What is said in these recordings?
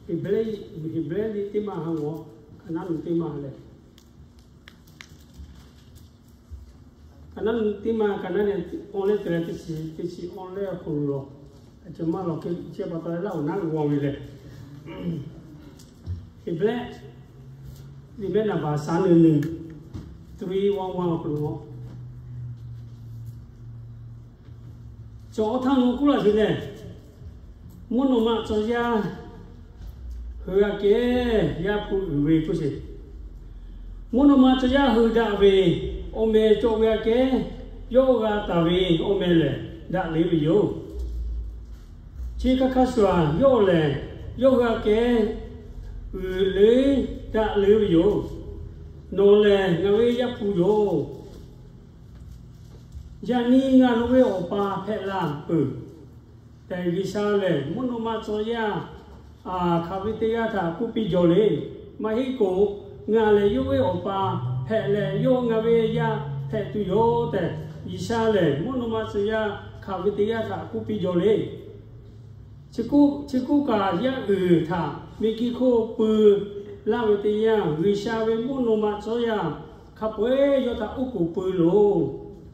Heˍbrehˇ, Heˍbrehˇ liꞈ teˇ maˇ ha g'awˬ, Kaˍnaˆ liꞈ teˇ maˇ leh, Kaˍnaˆ liꞈ teˇ maˇ, Kaˍnaˆ liꞈ awˬ leh te leh teˇ chi, teˇ chi awˬ leh awˬ hk'aw lo lawˬ, a ceh maˇ lawˬ ke chehˇ pa taw leh laˇ awˬ naˉ g'aw ve lehˬ, Heˍbrehˇ liꞈ mehˆ naˍ baˬ shaˍ nui nui, three one one awˬ hk'aw lo, cawˬ awˬ htaˇ ngaˬ hui k'oˆ laˇ ve lehˬ, mvuhˇ naw ma tcuh yaˇ hui aꞈ kehˉ Yaˇ hpu uiˍ ve k'oˆ sheˍ. Mvuhˇ naw ma tcuh yaˇ hui daꞈ ve awˬ meh cawˬ ve aꞈ kehˉ, yawˇ g'a taˍ ve awˬ meh lehˬ daꞈ le ve yoˬ. Chi hk'a hk'a shuˍ shuˍ yawˇ lehˬ, yawˇ hui aꞈ kehˉ uiˍ le, daꞈ le ve yoˬ. Nawˬ lehˬ ngaˬ ve Yaˇ hpu yoˬ. Yaꞈ nyi ngaˬ nawˬ ve awˬ pa hpehꞈ la peuˬ tehꞈ G'uiˬsha lehˬ mvuhˇ naw ma tcuh yaˇ hk'aˬ ve teˇ g'aˇ htaꞈ k'oˆ piˇ jaw le. Maˇ heˆ k'o, ngaˬ lehˬ yawˇ ve awˬ pa hpehꞈ leh, yawˇ ngaˬ ve yaˇ hpehꞈ tuˬ yoˬ tehꞈ G'uiˬsha lehˬ mvuhˇ naw ma tcuh yaˇ hk'aˬ ve teˇ g'aˇ htaꞈ k'oˆ piˇ jaw le. Chi k'oˆ kaꞈ, yaˇ uiˍ htaꞈ miˬguiˬ hk'oˆ pui laˇ ve teˇ yanˇ, G'uiˬsha ve mvuhˇ naw ma tcuh yaˇ hk'a peu-eˬ yawˇ htaꞈ oˉ k'oˍ pui loˬ,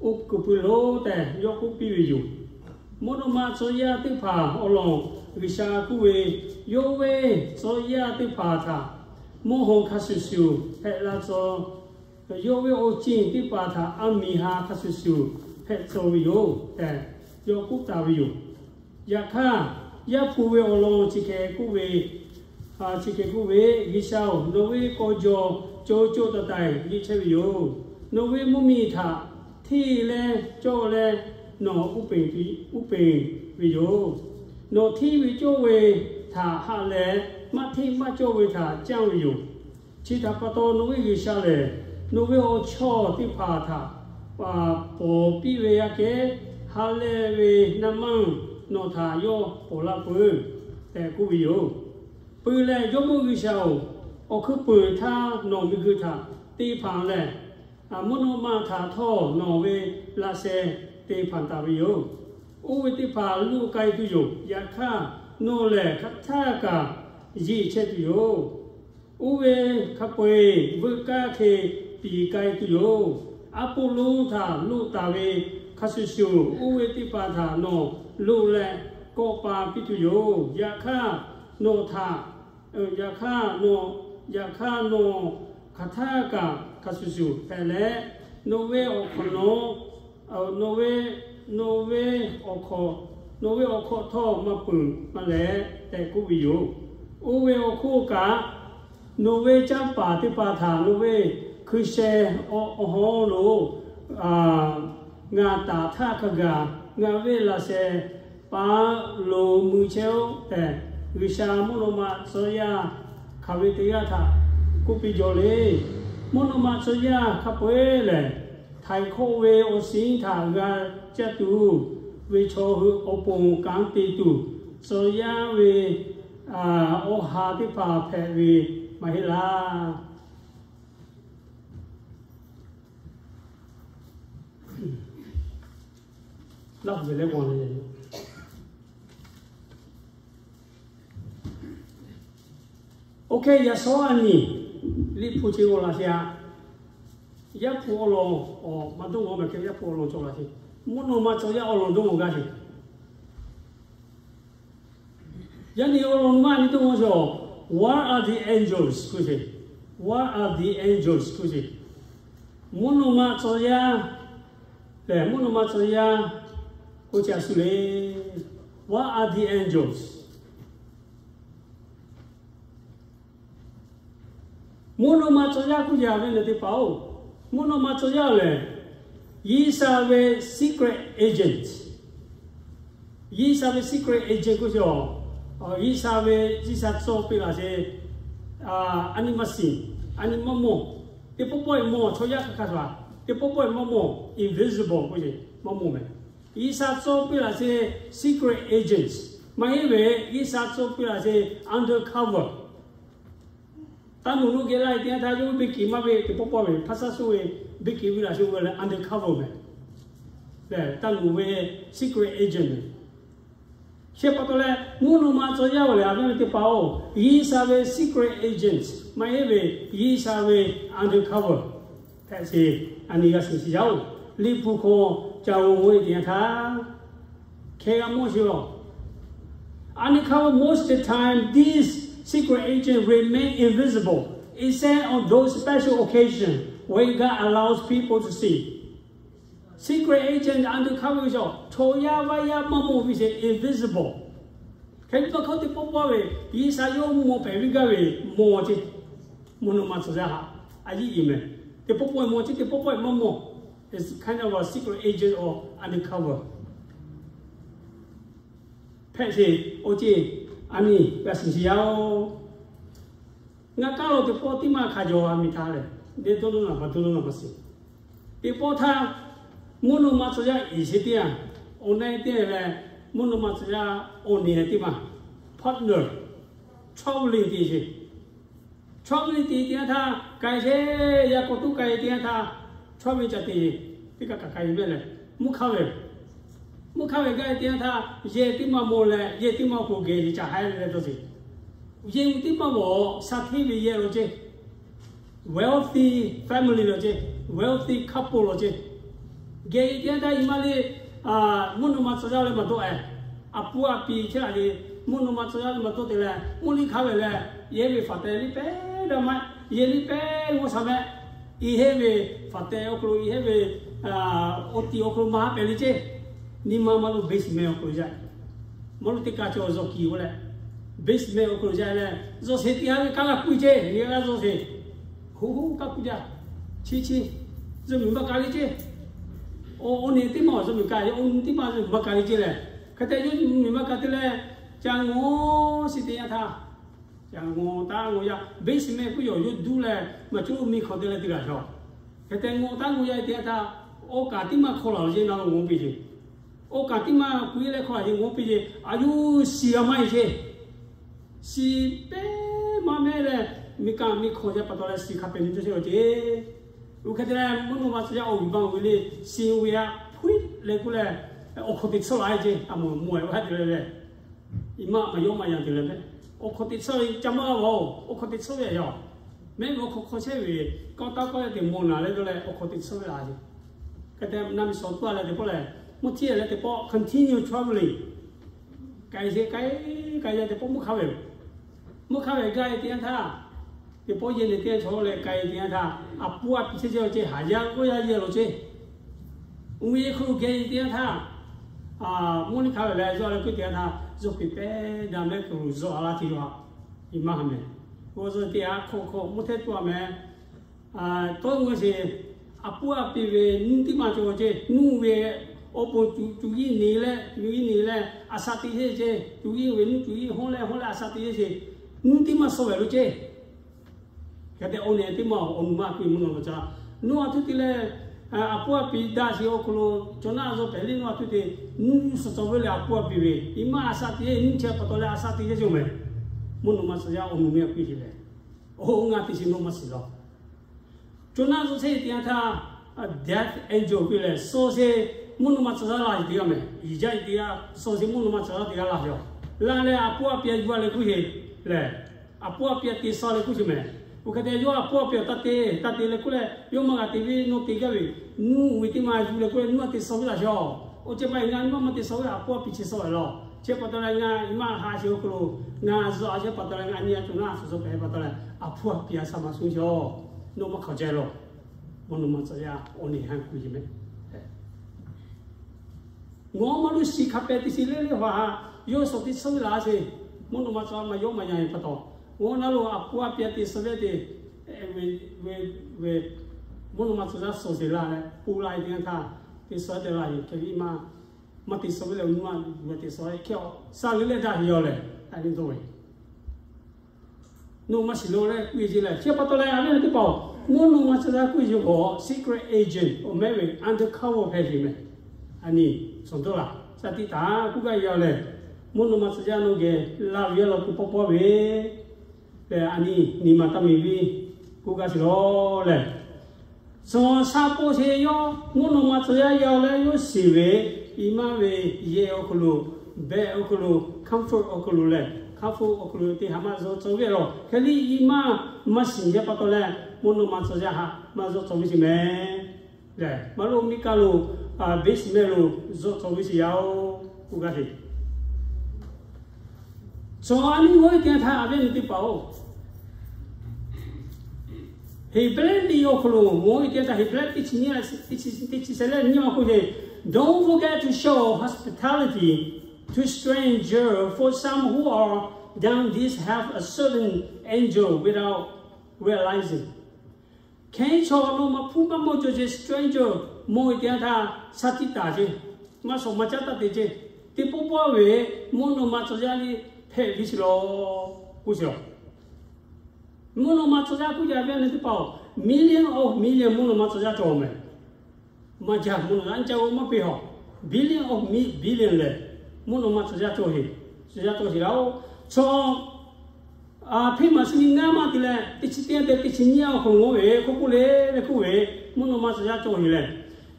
oˉ k'oˍ pui loˬ tehꞈ yawˇ k'oˆ piˇ ve yoˬ. Mvuhˇ naw ma tcuh yaˇ teˇ hpaˍ awˬ lawn G'uiˬsha k'oˆ ve, yawˇ ve tcuh yaˇ teˇ hpaˍ htaꞈ mawˇ haw hk'a shuˍ shuˍ hpehꞈ la tcuh, yawˇ ve awˬ ceuˬ teˇ hpaˍ htaꞈ aˬ miˍ ha hk'a shuˍ shuˍ hpehꞈ tcuh ve yoˬ tehꞈ yawˇ k'oˆ taˍ ve yoˬ. Yaꞈ hk'aˇ, Yaˇ hpu ve awˬ lawn chi hk'e k'oˆ ve, chi hk'e k'oˆ ve, G'uiˬsha-oˬ, nawˬ ve k'aw jaw co co taiˍ taiˍ yeˇ chehˇ ve yoˬ. Nawˬ ve mvuhˇ miˬ htaꞈ hteˇ leh cawˇ leh nawˬ uˉ peunˍ ve yoˬ. Nawˬ hteˇ ve cawˇ ve htaꞈ haꞈ leh, maˇ hteˇ maˇ cawˇ ve htaꞈ canˇ ve yoˬ. Chi htaꞈ pa taw, nawˬ ve G'uiˬsha lehˬ, nawˬ ve awˬ chawˇ teˇ hpaˍ htaꞈ paˍ pawˍ piˇ ve aꞈ kehˉ, ha lehˬ ve naˇ maˇ nawˬ htaꞈ yawˇ pawˍ laˇ peuˬ tehꞈ k'oˆ ve yoˬ. Peuˬ lehˬ, Jawˇmawˇ G'uiˬsha-oˬ, awˬ hkuiˉ puiˍ htaˇ nawˬ miˬguiˬ htaꞈ te hpanˍ leh, mvuhˇ naw ma htaꞈ htawˇ nawˬ ve laꞈ sheh te hpanˍ taˍ ve yoˬ. Oˇ ve teˇ hpaˍ luˇ k'ai tuˬ yoˬ. Yaꞈ hk'aˇ, nawˬ lehˬ hk'aˬ htaˇ kaꞈ yeˇ chehˇ tuˬ yoˬ. Oˇ ve hk'a peu-eˬ veuꞈ kaˇ hk'e piˍ k'ai tuˬ yoˬ. Aˉ poˆ lonˉ htaꞈ loꞈ taˍ ve hk'a shuˍ shuˍ, oˇ ve teˇ hpaˍ htaꞈ nawˬ loꞈ leh kawˆ pa piˇ tuˬ yoˬ. Yaꞈ hk'aˇ, nawˬ htaꞈ, yaꞈ hk'aˇ nawˬ, yaꞈ hk'aˇ nawˬ hk'aˬ htaˇ kaꞈ hk'a shuˍ shuˍ hpehꞈ leh, nawˬ ve awˬ hk'awꞈ nawˉ, nawˬ ve, nawˬ ve awˬ hk'awꞈ, nawˬ ve awˬ hk'awꞈ htawˇ maˇ peuˬ maˇ leh tehꞈ k'oˆ ve yoˬ. Oˇ ve awˬ hk'oˆ kaꞈ, nawˬ ve canˇ paˍ teˇ hpaˍ htaꞈ nawˬ ve hkui sheh awˬ hawˉ lo ngaˬ taˍ htaˇ hk'a gaˬ ngaˬ ve laꞈ sheh paˍ lo mui chehˇ-oˆ tehꞈ, G'uiˬsha mvuhˇ naw ma tcuh yaˇ hk'aˬ ve teˇ g'aˇ htaꞈ k'oˆ piˇ jaw le. Mvuhˇ naw ma tcuh yaˇ hk'a peu-eˬ lehˬ, htaiˍ hkawˇ ve awˬ shiˉ htaꞈ g'a caˇ tuˬ ve chaw hui awˬ pon kanˉ te tuˬ, tcuh yaˇ ve awˬ ha teˇ hpaˍ hpehꞈ ve maˇ heˆ laˇ. Laˇ ve leh k'o, oˇ hk'e yaꞈ shawˉ a nyi liꞈ hpu chi g'aw laꞈ sheˍ a. Yaˇ hpu awˬ lawn, maˇ dawˇ g'aw maˇ hk'e, Yaˇ hpu awˬ lawn cawˬ laꞈ sheˍ. Mvuhˇ naw ma tcuh yaˇ awˬ lawn dawˇ g'aw gaˇ sheˍ. Yaˇ nyi awˬ lawn maˇ nyi dawˇ g'aw sheˍ. What are the angels k'oˆ sheˍ. What are the angels k'oˆ sheˍ. Mvuhˇ naw ma tcuh yaˇ lehˬ, mvuhˇ naw ma tcuh yaˇ k'oˆ chi a shu le. What are the angels? Mvuhˇ naw ma tcuh yaˇ k'oˆ yaˇ ve lehˬ teˇ hpaˍ-oˬ, mvuhˇ naw ma tcuh yaˇ lehˬ, G'uiˬsha ve secret agent. G'uiˬsha ve secret agent k'oˆ sheˍ a. G'uiˬsha ve, G'uiˬsha tcuh piˇ laꞈ sheˍ. A nyi maˇ shiˍ, a nyi maˇ mawˬ. Teˇ pawˆ pawˆ-e mawˬ, chaw yaˇ hk'a hk'a shuˍ-a. Teˇ pawˆ pawˆ-e maˇ mawˬ, invisible k'oˆ sheˍ, maˇ mawˬ meh. G'uiˬsha tcuh piˇ laꞈ sheˍ secret agents. Maˇ heˆ ve, G'uiˬsha tcuh piˇ laꞈ sheˍ undercover. Taˇ nuˬ nuˇ geh laˇ-e teˇ yanˇ htaˇ yawˇ ve beˇ keꞈ maˇ ve teˇ pawˆ pawˆ ve hpaˇ shaˉ suh ve beˇ keꞈ ve laꞈ sheˍ ve lehˬ undercover meh. Lehˬ taˇ nuˬ ve secret agent meh. Chi pa taw leh mvuhˇ naw ma tcuh yaˇ-oˬ lehˬ, a viˉ ve teˇ hpaˍ-oˬ, G'uiˬsha ve secret agent maˇ heˆ ve, G'uiˬsha ve undercover hpehꞈ sheˍ. A nyi g'a shiˍ shiˍ yaˇ-oˬ, Liꞈ hpu hk'aw ca g'aw g'aw-e teˇ yanˇ htaˇ, hk'e g'a mawˇ sheˍ-oˬ. Undercover, most of the time, these secret agents remain invisible, except on those special occasions when God allows people to see. Secret agent, undercover ve chaw, chaw yaˇ vaˇ yaˇ maˇ mawˬ ve sheˍ, invisible. Hk'e te pa taw teˇ pawˆ pawˆ ve G'uiˬsha yawˇ mawˬ pehˍ ve gaˇ ve mawˬ ceˇ. Mvuhˇ naw ma tcuh yaˇ htaꞈ a yiˇ i meh, teˇ pawˆ pawˆ mawˬ ceˇ, teˇ pawˆ pawˆ maˇ mawˬ. It's kind of a secret agent or undercover hpehꞈ sheˍ. Oˇ ceˇ, a nyi g'a shiˍ shiˍ yaˇ-oˬ, ngaˬ kaˇ lo teˇ pawˆ tiˉ maˇ hkanˍ jaw a miˬ htaˇ lehˬ, deˇ dawˇ lo naˬ ma dawˇ lo naˬ ma shiˍ. Teˇ pawˆ htaˇ, mvuhˇ naw ma tcuh yaˇ iˉ sheˍ teˇ yanˇ, awˬ na teˇ leh, mvuhˇ naw ma tcuh yaˇ awˬ nehˬ teˇ maˬ, partner, traveling te sheˍ. Traveling te teˇ yanˇ htaˇ, k'ai sheˍ, yaˇ k'awꞈ tuˉ k'ai teˇ yanˇ htaˇ, traveling ca te, teˇ kaꞈ kaꞈ k'ai mehˆ leh, mvuhˇ hk'aˇ ve mvuhˇ hk'aˇ ve gaˇ teˇ yanˇ htaˇ, yehˬ teˇ maˬ mawˬ leh, yehˬ teˇ maˬ awˬ hk'aw geh yeˬ ca haiˉ leh dawˇ sheˍ. Yehˬ teˇ maˬ mawˬ, shaˍ hteˇ ve yehˬ lo ceˇ, wealthy family lo ceˇ, wealthy couple lo ceˇ. Geh teˇ yanˇ htaˇ iˉ maˇ le, mvuhˇ naw ma tcuh yaˇ leh maˇ dawˆ-e, a pu a piˍ chehˇ laˬ le, mvuhˇ naw ma tcuh yaˇ leh maˇ dawˆ te leh, mvuhˇ liˇ hk'aˇ ve leh, yehˬ ve faˍ teh liˇ pehˉ daꞈ maˇ, yehˬ liˇ pehˉ g'awˇ shaˍ meh, iˉ heˆ ve faˍ teh awˬ hk'aw lo, iˉ heˆ ve awˬ tiꞈ awˬ hk'aw lo maˇ haˉ pehˍ le ceˇ. Nyi ma maˇ lo basement awˬ hk'aw lo yaˇ, maˇ lo teˇ kaꞈ cawˬ zawˬ kiˍ g'aw leh, basement awˬ hk'aw lo yaˇ leh, zawˬ sheˍ teˇ haˉ ve kaˇ g'a kuˇ ceˇ, nyi g'a g'a zawˬ sheˍ. Hoˉ hoˉ kaˇ kuˇ jaˇ, chi chi, zawˬ miˬ maˇ ka le ceˇ. Awˬ nehˬ teˇ maˬ awˬ zawˬ miˬ ka, awˬ nehˬ teˇ maˬ zawˬ miˬ maˇ ka le ceˇ leh, hk'e te yawˇ miˬ maˇ ka te leh, ca ngawˬ shiˍ teˇ yanˇ htaˇ, ca ngawˬ taˉ ngawˬ yaˇ, basement kuˇ yawˬ yawˇ duˇ leh maˇ cuˇ miˬ hk'aw te leh te g'a shaw. Hk'e te ngawˬ taˉ ngawˬ yaˇ teˇ yanˇ htaˇ, awˬ kaˍ teˇ maˬ hk'aw laˬ lo ceˇ na lo ngawˬ piˇ ceˇ. Awˬ kaˍ teˇ maˬ kuˬ e leh hk'aw laˬ ceˇ ngawˬ piˇ ceˇ, a yuˬ shiˍ g'a maˇ e ceˇ. Shiˍ pehˉ maˇ mehˉ leh, miˬ kaꞈ miˬ hk'aw yaˇ pa taw leh shiˍ hk'a pehꞈ nyi cawˇ chehˇ ve ceˇ. Oˇ hk'e te leh mvuhˇ naw ma tcuh yaˇ awˬ g'uiˬ baˬ g'uiˬ le, shiˍ ve a hpuiˉ leh k'oˆ leh, awˬ hk'aw teꞈ tsuhˇ la e ceˇ, a mawˬ mawˬ e ve ha te leh leh, iˉ maˇ maˇ yawˇ maˇ yanˇ te leh mehˉ, awˬ hk'aw teꞈ tsuhˇ ve ca maˇ g'a-oˬ, awˬ hk'aw teꞈ tsuhˇ ve yaˇ, mehˉ ve awˬ hk'aw hk'aw chehˇ ve, kawˇ taˇ kawˇ leh teꞈ mawˬ naˍ leh dawˇ leh awˬ hk'aw teꞈ tsuhˇ ve la ceˇ. Hk'e te na miˬ shawˍ tuˇ a leh teˇ pawˆ lehˬ, mvuhˇ htiˇ leh teˇ pawˆ continue traveling, k'ai sheˍ k'ai, k'ai yaˇ teˇ pawˆ mvuhˇ hk'aˇ ve, mvuhˇ hk'aˇ ve gaˇ e teˇ yanˇ htaˇ, teˇ pawˆ yehˬ le teˇ yanˇ chaw leh k'ai teˇ yanˇ htaˇ, a pu a piˍ chehˇ chehˇ lo ceˇ, haˍ yaˇ g'awˇ yaˇ yehˬ lo ceˇ. Uˇ ve hk'aw lo geh e teˇ yanˇ htaˇ, mvuhˇ liˇ hk'aˇ ve leh yawˇ leh kuˇ teˇ yanˇ htaˇ, zuhˆ piˍ pehˉ daꞈ mehˉ kuˬ zuhˆ a laˇ te yaˇ, iˉ maˇ ha meh. G'awˇ zuhˆ teˇ yanˇ hk'aw hk'aw mvuhˇ hteˇ tuˇ a meh, tawˇ g'uˇ sheˍ, a pu a piˍ ve nuˇ teˇ maˬ cawˬ ceˇ, nuˇ ve awˬ pon tuˬ tuˬ yiˇ neˬ leh, tuˬ yiˇ neˬ leh a shaꞈ teꞈ yeˇ ceˇ, tuˬ yiˇ ve nuˇ tuˬ yiˇ hawˉ leh hawˉ leh a shaꞈ teꞈ yeˇ sheˍ, nuˇ teˇ maˬ suh ve lo ceˇ. Hk'e te awˬ nehˬ teˇ maˬ awˬ nuˬ maˇ piˇ mvuhˇ naw ma tcuh yaˇ, nuˇ a htuˇ te leh, a pu a piˍ daꞈ sheˍ awˬ hk'aw lo, cawˬ naˆ a zuhˆ pehˍ le nuˇ a htuˇ te, nuˇ suh tcuh ve leh a pu a piˍ ve, iˉ maˇ a shaꞈ teꞈ yeˇ, nuˇ chehˇ pa taw leh a shaꞈ teꞈ yeˇ ceˇ meh. Mvuhˇ naw ma tcuh yaˇ awˬ nuˬ maˇ piˇ sheˍ leh, oˇ ngaˬ teˇ shiˍ mvuhˇ maˇ shiˍ law. Cawˬ naˆ zuhˆ chehˇ teˇ yanˇ htaˇ, death angel piˇ leh suh sheˍ mvuhˇ naw ma tcuh yaˇ la teˇ g'aˇ meh, iˉ jaˇ teˇ g'aˇ suh sheˍ mvuhˇ naw ma tcuh yaˇ teˇ g'aˇ la yaˇ. La leh a pu a piˍ a yuˬ a leh kuˇ sheˍ leh, a pu a piˍ a teꞈ suh leh kuˇ sheˍ meh. Oˇ hk'e te yawˇ a pu a piˍ a taˇ te, taˇ te leh k'oˆ leh, yawˇ maˇ g'a te ve nawˬ te gaˇ ve, nuˇ uiˍ ve teˇ maˬ yuˬ leh k'oˆ leh nuˇ a teꞈ suh ve laˬ sheˍ. Oˇ ceh maˇ heˆ, ngaˬ nuˇ a maˇ teꞈ suh ve a pu a piˍ chi suh ve law. Chi pa taw leh ngaˬ iˉ maˇ ha sheˍ awˬ hk'aw lo, ngaˬ zuhˆ a sheˍ pa taw leh ngaˬ nyi a cawˬ naˆ a suhˍ suhˍ pehˍ pa taw leh a pu a piˍ a shaꞈ maˇ suh sheˍ. Nawˬ maˇ hk'aw ceh law. Mvuhˇ naw ma tcuh yaˇ awˬ nehˬ haˉ kuˇ sheˍ meh. Ngaˬ maˇ lo shiˍ hk'a pehꞈ teˇ shiˍ le le haꞈ haꞈ, yawˇ suhˍ teꞈ suh ve laˬ sheˍ. Mvuhˇ naw ma tcuh yaˇ maˇ yawˇ maˇ yanˇ pa taw, ngaˬ na lo a pu a piˍ a teꞈ suh ve te, ve, ve, mvuhˇ naw ma tcuh yaˇ suh sheˍ la leh pu la e teˇ yanˇ htaˇ, teꞈ suh te la sheˍ hk'e ve iˉ maˇ, maˇ teꞈ suh ve leh nuˇ a yuˬ a teꞈ suh ve hk'e a sha le leh daꞈ ve yoˬ lehˬ, a nyi dawˇ ve Nawˬ maˇ shiˍ lo leh kuˇ e ceˇ leh, chi pa taw leh a viˉ teˇ hpaˍ-oˬ, mvuhˇ naw ma tcuh yaˇ kuˇ e yoˬ k'o, secret agent awˬ mehˉ ve undercover hpehꞈ sheˍ meh. A nyi, suhˍ dawˇ laˬ shaˍ tiꞈ taˍ kuˇ gaˇ ve yoˬ lehˬ, mvuhˇ naw ma tcuh yaˇ nawˬ geh laˬ ve yaˇ law kuˬ pawˆ pawˆ ve lehˬ, a nyi, nyi ma taˇ miˬ viˉ kuˇ gaˇ sheˍ law lehˬ, suhˍ sha po sheˍ yawˇ mvuhˇ naw ma tcuh yaˇ yaˇ leh yawˇ shiˍ ve, iˉ maˇ ve yehˬ awˬ hk'aw lo bed awˬ hk'aw lo, comfort awˬ hk'aw lo lehˬ, comfort awˬ hk'aw lo teˇ ha maˇ zuhˆ tcuh ve law. Hk'e liˇ i maˇ, maˇ shiˍ yaˇ pa taw leh, mvuhˇ naw ma tcuh yaˇ haꞈ maˇ zuhˆ tcuh ve shiˍ mehˍ. Maˇ lo miˇ kaˇ lo, basement lo zuhˆ tcuh ve shiˍ yaˇ-oˬ, k'oˆ gaˇ ve. Chaw a nyi mawˇ e teˇ yanˇ htaˇ a viˉ nyi teˇ hpaˍ-oˬ, Heˍbrehˇ liꞈ awˬ hk'aw lo mawˇ e teˇ yanˇ htaˇ, Heˍbrehˇ teˇ chi nyiˇ, teˇ chi, teˇ chi shehˍ leh nyiˇ awˬ hk'aw lo, Don't forget to show hospitality to stranger, for some who are done this have a certain angel without realizing. Hkehˉ chaw nawˬ ma hpu maˇ mawˇ cawˬ ce, stranger, mawˇ e teˇ yanˇ htaˇ shaˉ tiˉ taˍ ce, maˇ shawˍ maˇ caˉ taˇ te ce, teˇ pawˆ pawˆ ve mvuhˇ naw ma tcuh yaˇ liˇ hpehꞈ ve shiˍ law, k'oˆ shiˍ law. Mvuhˇ naw ma tcuh yaˇ k'oˆ yaˇ ve a nyi teˇ hpaˍ-oˬ, million of million mvuhˇ naw ma tcuh yaˇ cawˬ mehˍ. Maˇ jaˇ, mvuhˇ naw ma anˇ caˇ g'awˇ maˇ piˇ haw. Billion of mi-, billion lehˬ, mvuhˇ naw ma tcuh yaˇ cawˬ heˍ, tcuh yaˇ cawˬ heˍ laˇ-oˬ. Chaw hpeˇ maˬ chi nyi ngaˇ maˇ te leh, teˇ chi teˇ yanˇ te, teˇ chi nyiˇ awˬ hk'aw lo mawˇ ve, hk'oˆ k'oˆ le, leh k'oˆ ve, mvuhˇ naw ma tcuh yaˇ cawˬ heˍ lehˬ.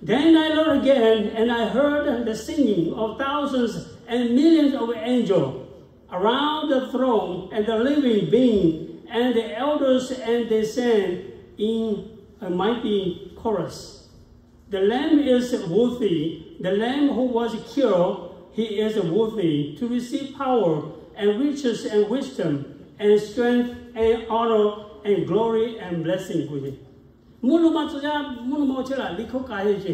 Then I looked again, and I heard the singing of thousands and millions of angels around the throne and the living being and the elders, and they sang in a mighty chorus, The Lamb is worthy, the Lamb who was killed, he is worthy to receive power and riches and wisdom and strength and honor and glory and blessing ကို Mvuhˇ naw ma tcuh yaˇ, mvuhˇ naw ma awˬ chehˇ laˬ liꞈ hkawˇ kaꞈ heˆ ce.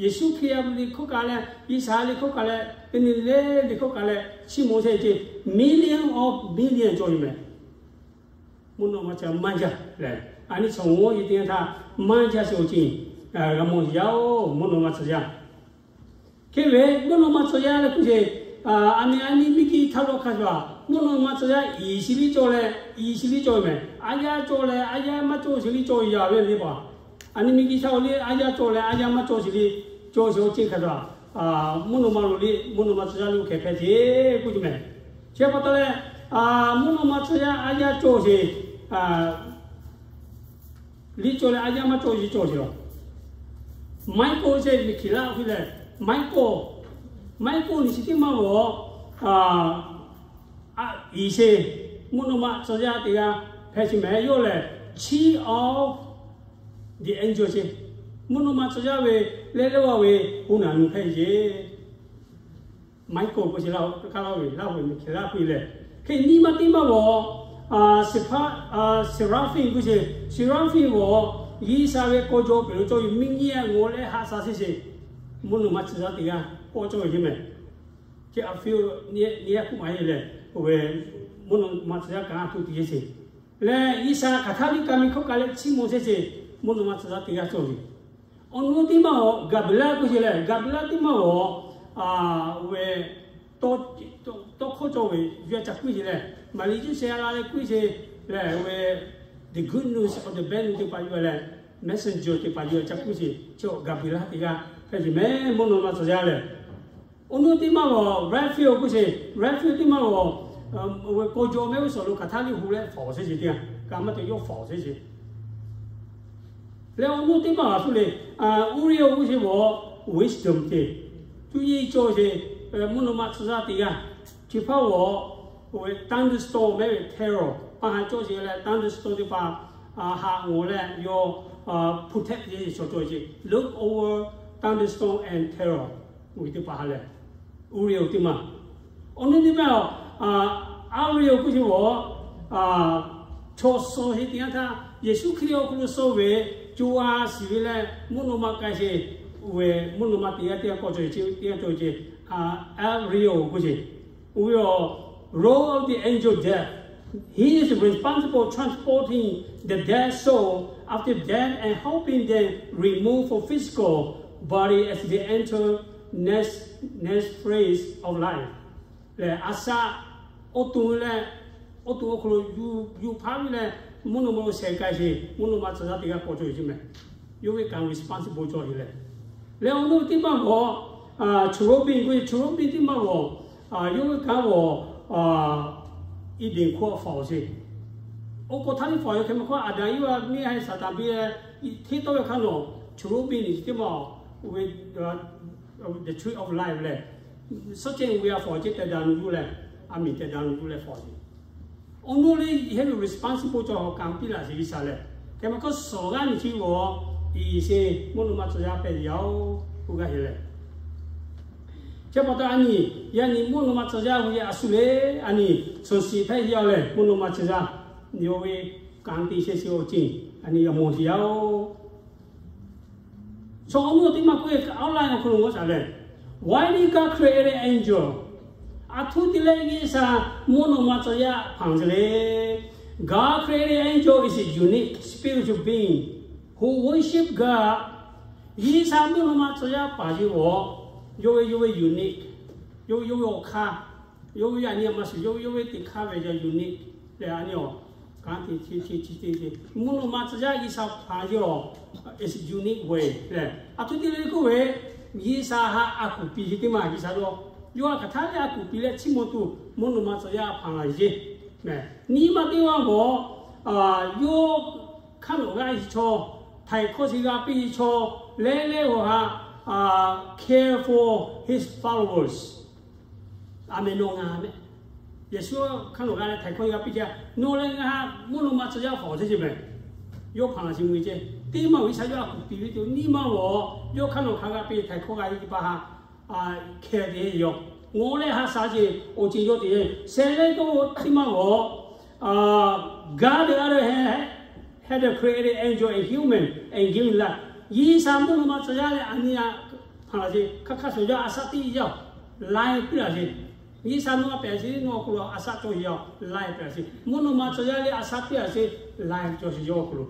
Yeˍsuˆ Hkriꞈ yaˇ liꞈ hkawˇ kaꞈ leh, G'uiˬsha liꞈ hkawˇ kaꞈ leh, teˇ nyi le liꞈ hkawˇ kaꞈ leh, chi mawˬ chehˇ ce, million of million cawˬ ve mehˍ. Mvuhˇ naw ma tcuh yaˇ maˇ jaˇ lehˬ, a nyi chaw mawˇ e teˇ yanˇ htaˇ maˇ jaˇ sheˍ awˬ ceuˬ g'a mawˬ yaˇ-oˬ, mvuhˇ naw ma tcuh yaˇ. Hk'e ve mvuhˇ naw ma tcuh yaˇ leh hk'oˆ ce, a nyi a nyi miˇ kiˇ htaˇ lo hk'a shuˍ, mvuhˇ naw ma tcuh yaˇ iˍ shi liˇ cawˬ leh, iˍ shi liˇ cawˬ ve mehˍ. Aˉ yaˇ cawˬ leh aˉ yaˇ maˇ cawˬ sheˍ liˇ cawˬ ve yaˇ ve le paˍ. A nyi miˇ kiˇ htaˇ lo le aˉ yaˇ cawˬ leh aˉ yaˇ maˇ cawˬ sheˍ liˇ cawˬ sheˍ awˬ ceuˬ hk'a shuˍ, mvuhˇ naw ma lo le, mvuhˇ naw ma tcuh yaˇ lo hk'e hpehꞈ ce k'oˆ ce mehˍ. Chi pa taw leh, mvuhˇ naw ma tcuh yaˇ aˉ yaˇ cawˬ sheˍ liˇ cawˬ leh aˉ yaˇ maˇ cawˬ sheˍ cawˬ sheˍ law. Michael ce, Michael hk'e leh, Michael, Michael nyi chi teˇ maˇ g'awˬ, iˍ sheˍ, mvuhˇ naw ma tcuh yaˇ teˇ g'aˇ hpehꞈ sheˍ mehˍ. Yawˇ lehˬ chief of the angel ce, mvuhˇ naw ma tcuh yaˇ ve leh leh g'aˇ ve หัวหน้า nu hpehꞈ ce. Michael k'o sheˍ laˇ, kaˇ laˇ ve laˇ ve Michael hk'e leh, hk'e nyi ma teˇ maˇ g'awˬ, Seraphim k'o sheˍ, Seraphim g'awˬ G'uiˬsha ve kawˇ jaw pehˬ lo cawˬ ve miˇ nyi a g'awˬ leh haꞈ shaˍ sheˍ sheˍ, mvuhˇ naw ma tcuh yaˇ teˇ g'aˇ kawˆ cawˬ ve ce mehˍ. Chi a fi-o, nyi a hkuˆ maˬ e lehˬ, oˇ ve mvuhˇ naw ma tcuh yaˇ kaꞈ a htoꞈ te sheˍ leh, G'uiˬsha hk'aˬ htaˇ liˇ ka mi hkawˇ kaꞈ leh chiˇ mvuh sheˍ sheˍ, mvuhˇ naw ma tcuh yaˇ teˇ g'aˇ cawˬ ve. Awˬ nu teˇ maˇ g'awˬ Gaˍbiˍlaˆ k'o sheˍ leh, Gaˍbiˍlaˆ teˇ maˇ g'awˬ, oˇ ve tawˇ hkawˇ cawˬ ve yawˇ ca kuiˇ sheˍ leh, Maˍriˍ Yoˇsehꞈ a la leh kuiˇ sheˍ leh, oˇ ve the good news of the bad news teˇ hpaˍ yuˬ leh, messenger teˇ hpaˍ yuˬ ca kuiˇ sheˍ, chi Gaˍbiˍlaˆ teˇ g'aˇ hpehꞈ sheˍ mehˍ, mvuhˇ naw ma tcuh yaˇ lehˬ. Awˬ nu teˇ maˇ g'awˬ Raphael k'o sheˍ, Raphael teˇ maˇ g'awˬ, oˇ ve kawˇ jaw mehˆ g'uˇ suhˍ lo hk'aˬ htaˇ liˇ hu leh fawˍ sheˍ sheˍ teˇ g'aˇ, ka maˇ te yawˇ fawˍ sheˍ sheˍ. Leh awˬ nu teˇ maˇ g'awˬ hk'e leh, Uriel k'o sheˍ g'awˬ wisdom te, cuˇ yiˍ cawˬ sheˍ, mvuhˇ naw ma tcuh yaˇ teˇ g'aˇ. Chi hpaˇ g'awˬ, oˇ ve thunderstorm mehˍ ve terror, pa ha cawˬ sheˍ leh thunderstorm teˇ hpaˍ haꞈ ngawˬ leh yawˇ protect yeˬ shawˍ cawˬ sheˍ, look over thunderstorm and terror, oˇ ve teˇ hpaˍ ha lehˬ, Uriel teˇ maˇ. Awˬ nu teˇ maˇ, Ariel k'o sheˍ g'awˬ, chaw suh heˆ teˇ yanˇ htaˇ Yeˍsuˆ Hkriꞈ awˬ hk'aw lo suh ve, co a shiˍ ve leh mvuhˇ naw ma k'ai sheˍ, oˇ ve mvuhˇ naw ma teˇ g'aˇ teˇ g'aˇ kawˆ cawˬ sheˍ, teˇ g'aˇ cawˬ sheˍ, Ariel k'o sheˍ. Oˇ ve awˬ role of the angel death, he is responsible transporting the dead soul after death and helping them remove from physical body as they enter next, next phase of life. Lehˬ a shaꞈ, awˬ to leh, awˬ to awˬ hk'aw lo yuˬ hpaˇ ve leh, mvuhˇ naw ma lo sheh k'ai sheˍ, mvuhˇ naw ma tcuh yaˇ teˇ g'aˇ kawˆ cawˬ sheˍ mehˍ. Yawˇ ve ka responsible cawˬ sheˍ leh, leh awˬ nu teˇ maˇ g'awˬ, cherubim k'o sheˍ, cherubim teˇ maˇ g'awˬ, yawˇ ve ka g'awˬ, Eˍdenˍ hkawˇ fawˍ sheˍ. Oˇ k'o htaˇ liˇ fawˍ ve hk'e maˇ hkawˇ, Aˍdanˍ Iˉvaˆ neˇ haiˬ Saˍtanˍ piˇ leh hteˇ tawˆ ve hk'aˇ nawˬ, cherubim nyi chi teˇ maˇ g'awˬ, oˇ ve the tree of life lehˬ, Suhˉ cehˇ ve a fawˬ cehˇ tehꞈ daꞈ nu yuˬ leh, a miˍ tehꞈ daꞈ nu yuˬ leh fawˬ ve. Awˬ nuˇ le yehˇ ve responsible cawˬ hawˬ kanˍ piˇ laꞈ sheˍ G'uiˬsha lehˬ, hk'e ma hkawˇ suhˍ g'aˇ nyi chi g'awˬ, iˍ sheˍ mvuhˇ naw ma tcuh yaˇ hpehꞈ ve yoˬ. K'oˆ gaˇ heˆ leh, chi pa taw a nyi, yaꞈ nyi mvuhˇ naw ma tcuh yaˇ ve a shu le, a nyi, suhˍ shiˍ hpehꞈ ve yoˬ lehˬ, mvuhˇ naw ma tcuh yaˇ, yawˇ ve kanˍ te sheh shiˍ awˬ ceuˬ, a nyi g'a mawˬ sheˍ yaˇ-oˬ. Chaw awˬ nuˇ teˇ maˇ k'oˆ ve, outline awˬ hk'aw lo g'awˇ shaˍ lehˬ, Why did God create an angel? Aˬ htoꞈ te leh G'uiˬsha mvuhˇ naw ma tcuh yaˇ hpanˍ sheˍ le. God created angel is a unique spiritual being who worship God. G'uiˬsha mvuhˇ naw ma tcuh yaˇ hpanˍ sheˍ g'awˬ, yawˇ ve yawˇ ve unique, yawˇ ve yawˇ ve awˬ hk'aˇ, yawˇ ve yaꞈ nyi a ma shuˍ yawˇ ve yawˇ ve teꞈ hk'aˇ ve yaꞈ unique leh a nyi awˬ kanˉ te chi chi chi te te mvuhˇ naw ma tcuh yaˇ G'uiˬsha hpanˍ sheˍ g'awˬ, is unique way leh aˬ htoꞈ te leh k'oˆ ve, G'uiˬsha haꞈ a kuˬ piˍ sheˍ teˇ maˬ G'uiˬsha yawˇ, yawˇ a hkaˍ htaˇ leh a kuˬ piˍ leh chiˇ mvuh tuˬ mvuhˇ naw ma tcuh yaˇ hpanˍ laꞈ yeˬ. Nyi ma teˇ g'aˇ g'awˬ, yawˇ hk'aˇ nawˬ g'aˇ shiˍ chaw, htaiˍ hkawˇ shiˍ g'a piˇ chaw, leh leh awˬ ha, care for his followers. A meh nawˬ ngaˬ meh. Yeˍsuˆ hk'aˇ nawˬ g'a leh htaiˍ hkawˇ g'a piˇ ce, nawˬ leh ngaˬ mvuhˇ naw ma tcuh yaˇ hpanˍ awˬ ceh ceh meh. Yawˇ hpanˍ laꞈ sheˍ mvuh ceh, teˇ maˇ G'uiˬsha yawˇ a kuˬ piˍ ve tuˬ nyi ma g'awˬ, yawˇ hk'aˇ nawˬ hk'aˇ g'a piˇ htaiˍ hkawˇ g'a piˇ teˇ hpaˍ haꞈ hkeh te yoˬ. Ngaˬ leh ha sha ce, awˬ ceuˬ yawˇ te sheh leh k'oˆ teˇ maˇ g'awˬ, God the other hand had created angel and human and given life. G'uiˬsha mvuhˇ naw ma tcuh yaˇ leh a nyi a hpanˍ laꞈ sheˍ, hk'aˇ hk'aˇ suhˍ yaˇ a shaˆ teˇ yaˇ laiˉ piˇ laꞈ sheˍ. G'uiˬsha nawˬ a pehꞈ sheˍ, nawˬ awˬ hk'aw lo a shaˆ cawˬ sheˍ yaˇ laiˉ pehꞈ sheˍ. Mvuhˇ naw ma tcuh yaˇ leh a shaˆ piˇ laꞈ sheˍ, laiˉ cawˬ sheˍ yawˇ awˬ hk'aw lo.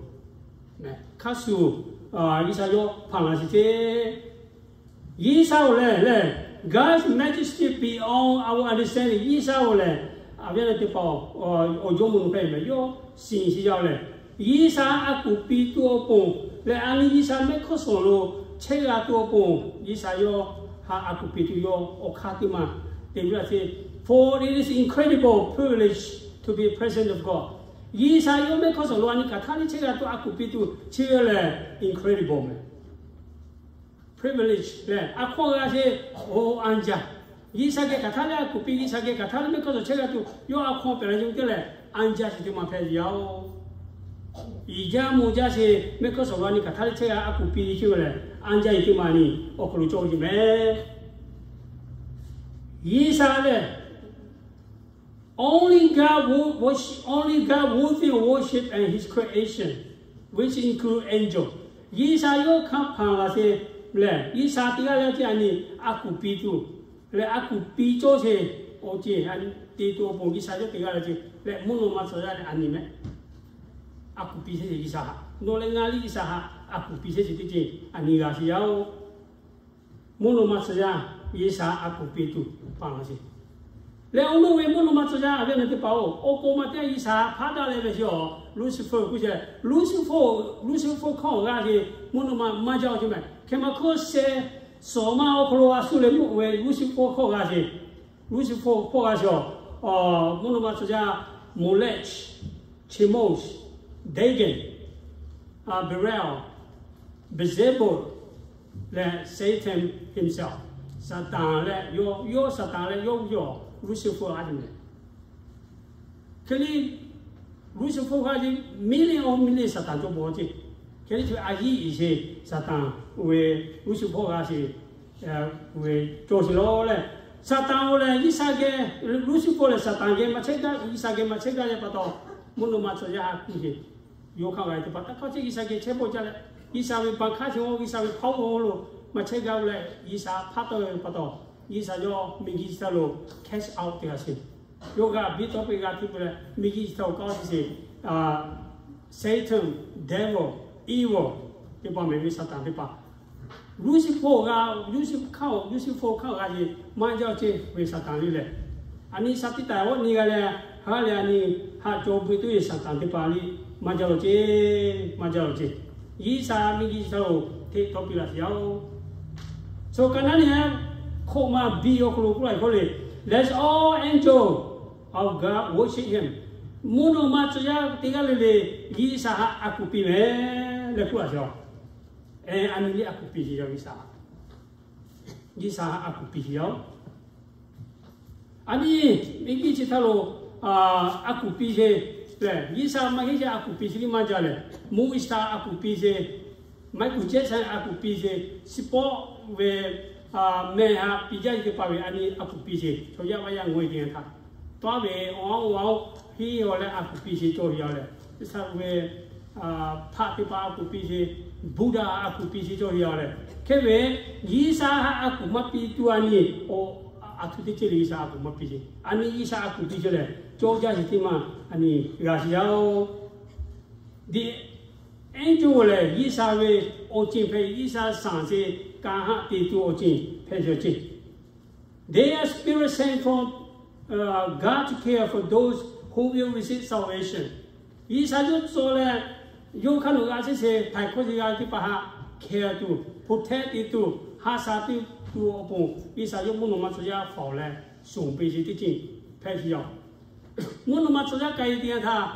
Hk'aˇ suhˍ G'uiˬsha yawˇ hpanˍ laꞈ sheˍ ce. G'uiˬsha awˬ lehˬ lehˬ, God's majesty beyond our understanding. G'uiˬsha awˬ lehˬ, a viˉ na teˇ hpaˍ awˬ jawˇmawˇ hpehꞈ meh yawˇ shiˍ shiˍ yaˇ lehˬ, G'uiˬsha a kuˬ piˍ tuˬ awˬ pon leh a nyi G'uiˬsha mehˆ hkawˇ suhˍ lo chehˇ g'a tuˬ awˬ pon, G'uiˬsha yawˇ haꞈ a kuˬ piˍ tuˬ yawˇ awˬ hk'aˇ teˇ maˬ te ve laꞈ sheˍ. For it is incredible privilege to be present of God. G'uiˬsha yawˇ mehˆ hkawˇ suhˍ lo a nyi hkaˍ htaˇ leh chehˇ g'a tuˬ a kuˬ piˍ tuˬ chi ve lehˬ incredible meh. Privilege leh a hkawˇ g'a sheˍ, awˬ anˇ jaˇ. G'uiˬsha geh hkaˍ htaˇ leh a kuˬ piˍ, G'uiˬsha geh hkaˍ htaˇ leh mehˆ hkawˇ suhˍ chehˇ g'a tuˬ yawˇ a hk'aw pehꞈ la yeˬ teˇ lehˬ, anˇ jaˇ sheˍ teˇ maˬ hpehꞈ ve yoˬ. Iˍ jaˇ mvuh jaˇ sheˍ mehˆ hkawˇ suhˍ lo a nyi hkaˍ htaˇ leh chehˇ g'a a kuˬ piˍ chi ve lehˬ, anˇ jaˇ sheˍ teˇ maˬ nyi awˬ hk'aw lo cawˬ ve meh. G'uiˬsha lehˬ, only God who worship, only God worthy of worship and His creation, which include angel. G'uiˬsha yawˇ hk'aˇ hpanˍ laꞈ sheˍ lehˬ, G'uiˬsha teˇ g'aˇ leh a ciˉ a nyi a kuˬ piˍ tuˬ leh a kuˬ piˍ cawˇ sheˍ awˬ ceuˬ te tuˬ awˬ pon G'uiˬsha yawˇ teˇ g'aˇ leh a ciˉ leh mvuhˇ naw ma tcuh yaˇ leh a nyi meh. A kuˬ piˍ chehˇ sheˍ G'uiˬsha haꞈ, nawˬ leh ngaˬ leh G'uiˬsha haꞈ a kuˬ piˍ chehˇ sheˍ teˇ ceuˬ a nyi g'a sheˍ yaˇ-oˬ. Mvuhˇ naw ma tcuh yaˇ G'uiˬsha a kuˬ piˍ tuˬ hpanˍ laꞈ sheˍ. Leh awˬ nuˇ ve mvuhˇ naw ma tcuh yaˇ a viˉ na teˇ hpaˍ-oˬ, awˬ k'o ma teˇ G'uiˬsha hpaˇ daꞈ leh ve sheˍ awˬ, Lucifer k'oˆ sheˍ. Lucifer, Lucifer hkawˇ g'a sheˍ, mvuhˇ naw ma maˇ jaˇ awˬ ceuˬ meh. Hk'e ma hkawˇ sheh, suhˍ ma awˬ hk'aw lo a shu leh mvuhˇ ve Lucifer hkawˇ g'a sheˍ. Lucifer hkawˇ g'a sheˍ awˬ, mvuhˇ naw ma tcuh yaˇ Molech, Chemosh, Dagon, Belial, Beelzebub leh Satan himself. Saˍtanˍ leh yawˇ, yawˇ Saˍtanˍ leh yawˇ yawˇ Lucifer a ceuˬ meh. Hk'e leh Lucifer g'a sheˍ, million of million Saˍtanˍ cawˬ bawˬ ceˇ. Hk'e leh chi ve a yiˉ iˍ sheˍ Saˍtanˍ ve Lucifer g'a sheˍ, ve cawˬ sheˍ law leh, Saˍtanˍ-oˬ lehˬ G'uiˬsha geh, Lucifer lehˬ Saˍtanˍ geh maˇ chehˇ gaˇ, G'uiˬsha geh maˇ chehˇ gaˇ leh pa taw, mvuhˇ naw ma tcuh yaˇ a kuˬ sheˍ. Yawˇ hk'aˇ g'a teˇ hpaˍ taˇ hkawˇ chehˇ G'uiˬsha geh chehˇ bawˆ jaˇ leh, G'uiˬsha ve baˬ hk'aˇ chi g'awˇ G'uiˬsha ve hpaˇ oˇ lo maˇ chehˇ gaˇ ve leh G'uiˬsha hpaˇ tawˆ ve pa taw, G'uiˬsha yawˇ miˬguiˬ chi htaˇ lo cast out te g'a sheˍ. Yawˇ g'a biˇ tawˆ piˇ g'a htiˇ peuˬ leh miˬguiˬ chi htaˇ lo k'aˇ sheˍ sheˍ, Satan, devil, evil teˇ hpaˍ meh ve Saˍtanˍ teˇ hpaˍ. Lucifer g'a, Lucifer hk'aˇ, Lucifer hk'aˇ g'a sheˍ maˇ jaˇ ceˇ ve Saˍtanˍ lehˬ, a nyi Saˍtanˍ teˇ htaꞈ awˬ nyi g'a leh, ha leh a nyi haꞈ cawˬ beuꞈ tuˬ ve Saˍtanˍ teˇ hpaˍ lehˬ maˇ jaˇ lawˬ ceˇ, maˇ jaˇ lawˬ ceˇ. G'uiˬsha miˬguiˬ chi htaˇ lo hteˇ tawˆ piˇ laꞈ sheˍ yaˇ-oˬ. So ka naˉ nehˬ, hk'oˆ ma biˇ awˬ hk'aw lo k'oˆ laˇ ve k'o lehˬ, let all angels of God worship Him. Mvuhˇ naw ma tcuh yaˇ teˇ g'aˇ le le G'uiˬsha haꞈ a kuˬ piˇ meh leh k'oˆ laꞈ sheˍ. A nyi lehˬ a kuˬ piˇ sheˍ yaˇ G'uiˬsha. G'uiˬsha haꞈ a kuˬ piˇ sheˍ yaˇ-oˬ. A nyi, miˬguiˬ chi htaˇ lo a kuˬ piˇ sheˍ lehˬ, G'uiˬsha maˇ heˆ sheˍ a kuˬ piˇ sheˍ liˇ maˇ jaˇ lehˬ, Moˇsha a kuˬ piˇ sheˍ, Michael Jackson a kuˬ piˇ sheˍ, sport ve mehˬ ha piˇ jaˇ ve teˇ hpaˍ ve a nyi a kuˬ piˇ sheˍ. Chaw yaˇ vaˇ yaˇ ngaˬ hui teˇ g'aˇ htaꞈ tawˇ ve awˬ a oˇ a oˇ hiˉ aw leh a kuˬ piˇ sheˍ cawˇ ve yoˬ lehˬ, G'uiˬsha ve hpaˆ teˇ hpaˍ a kuˬ piˇ sheˍ, Buddha a kuˬ piˇ sheˍ cawˇ ve yoˬ lehˬ, hk'e ve G'uiˬsha a kuˬ maˇ piˇ tuˬ a nyi, a htoꞈ teˇ ceuˬ le G'uiˬsha a kuˬ maˇ piˇ sheˍ. A nyi G'uiˬsha a kuˬ piˇ sheˍ lehˬ, cawˇ jaˇ sheˍ teˇ maˇ a nyi g'a sheˍ yaˇ oˬ. The angel lehˬ G'uiˬsha ve awˬ ceuˬ hpehꞈ, G'uiˬsha shaˍ sheˍ, kanˇ haˆ te tuˬ awˬ ceuˬ hpehꞈ sheˍ awˬ ceuˬ. They are spirit sent from God to care for those who will receive salvation. G'uiˬsha yawˇ tcuh leh, yawˇ hk'aˇ nawˬ g'a chehˇ sheˍ htaiˍ hkawˇ sheˍ g'a teˇ hpaˍ htaꞈ care tuˬ, protect te tuˬ, haꞈ shaˍ te tuˬ awˬ pon, G'uiˬsha yawˇ mvuhˇ naw ma tcuh yaˇ faˍ leh shonˍ piˇ sheˍ teˇ ceuˬ hpehꞈ sheˍ yaˇ. Mvuhˇ naw ma tcuh yaˇ k'ai teˇ yanˇ htaˇ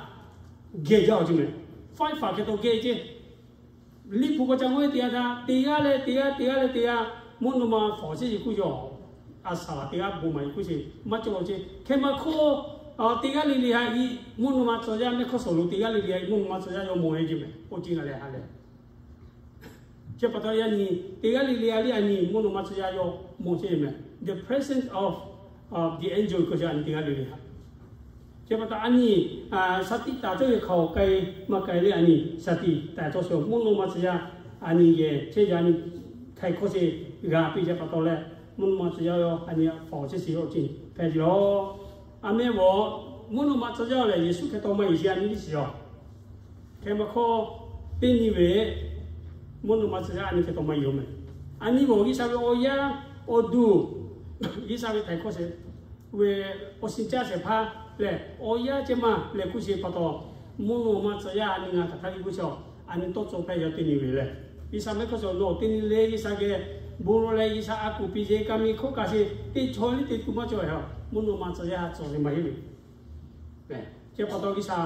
geh jaˇ awˬ ceuˬ mehˍ. Faiˉ faˍ hk'e taw geh ceˇ. Liꞈ hpu k'awꞈ ca k'oˆ ve teˇ yanˇ htaˇ, teˇ g'aˇ leh teˇ g'aˇ, teˇ g'aˇ leh teˇ g'aˇ mvuhˇ naw ma faˍ awˬ chehˇ sheˍ k'oˆ yaˇ. A shaˍ laˬ teˇ g'aˇ bon maˍ yeˬ k'oˆ sheˍ maˇ cawˇ awˬ ceuˬ. Hk'e maˇ hk'oˆ, teˇ g'aˇ le le ha i mvuhˇ naw ma tcuh yaˇ mehˆ hkawˇ suhˍ lo teˇ g'aˇ le le ha i mvuhˇ naw ma tcuh yaˇ yawˇ mawˬ heˆ ceˇ mehˍ. Oˇ ceuˬ ngaˬ lehˬ ha lehˬ Chi pa taw yaˇ nyi, teˇ g'aˇ le le a liˇ a nyi mvuhˇ naw ma tcuh yaˇ yawˇ mawˬ chehˇ mehˍ. The presence of the angel k'oˆ chi a nyi teˇ g'aˇ le le ha. Chi pa taw a nyi shaˍ tiꞈ taˍ cawˇ ve hk'aˬ k'ai maˇ k'ai le a nyi shaˍ tiꞈ taˍ cawˇ sheˍ mvuhˇ naw ma tcuh yaˇ a nyi geh chehˇ yaˇ a nyi htaiˍ hkawˇ sheˍ g'a piˇ chi pa taw leh, mvuhˇ naw ma tcuh yaˇ yawˇ a nyi faˍ awˬ chehˇ sheˍ awˬ ceuˬ hpehꞈ ve yoˬ. A mehˍ vawˬ, mvuhˇ naw ma tcuh yaˇ lehˬ Yeˍsuˆ hk'e taw maˇ yeˬ sheˍ a nyi liˇ shiˍ yoˬ. Hk'e maˇ hkawˇ, teˇ nyi ve mvuhˇ naw ma tcuh yaˇ a nyi hk'e taw maˇ yoˬ mehˍ. A nyi g'awˬ G'uiˬsha ve awˬ yaˇ awˬ duˬ, G'uiˬsha ve htaiˍ hkawˇ sheˍ ve awˬ shiˍ caˇ shehˍ hpaˇ lehˬ, awˬ yaˇ ceh maˇ lehˬ hk'oˆ sheˍ pa taw, mvuhˇ naw ma tcuh yaˇ a nyi ngaˬ htaꞈ hk'a liˇ k'oˆ chi, a nyi tawˇ cawˬ hpehꞈ yaˇ teˇ nyi ve lehˬ, G'uiˬsha mehˆ hkawˇ sheˍ nawˬ teˇ nyi le G'uiˬsha geh bon lawˬ leh G'uiˬsha a kuˬ piˇ sheˍ, ka mi hkawˇ kaꞈ sheˍ teˇ chaw liˇ te tuˬ maˇ cawˬ ve ha, mvuhˇ naw ma tcuh yaˇ ha cawˬ sheˍ maˇ heˆ ve. Chi pa taw G'uiˬsha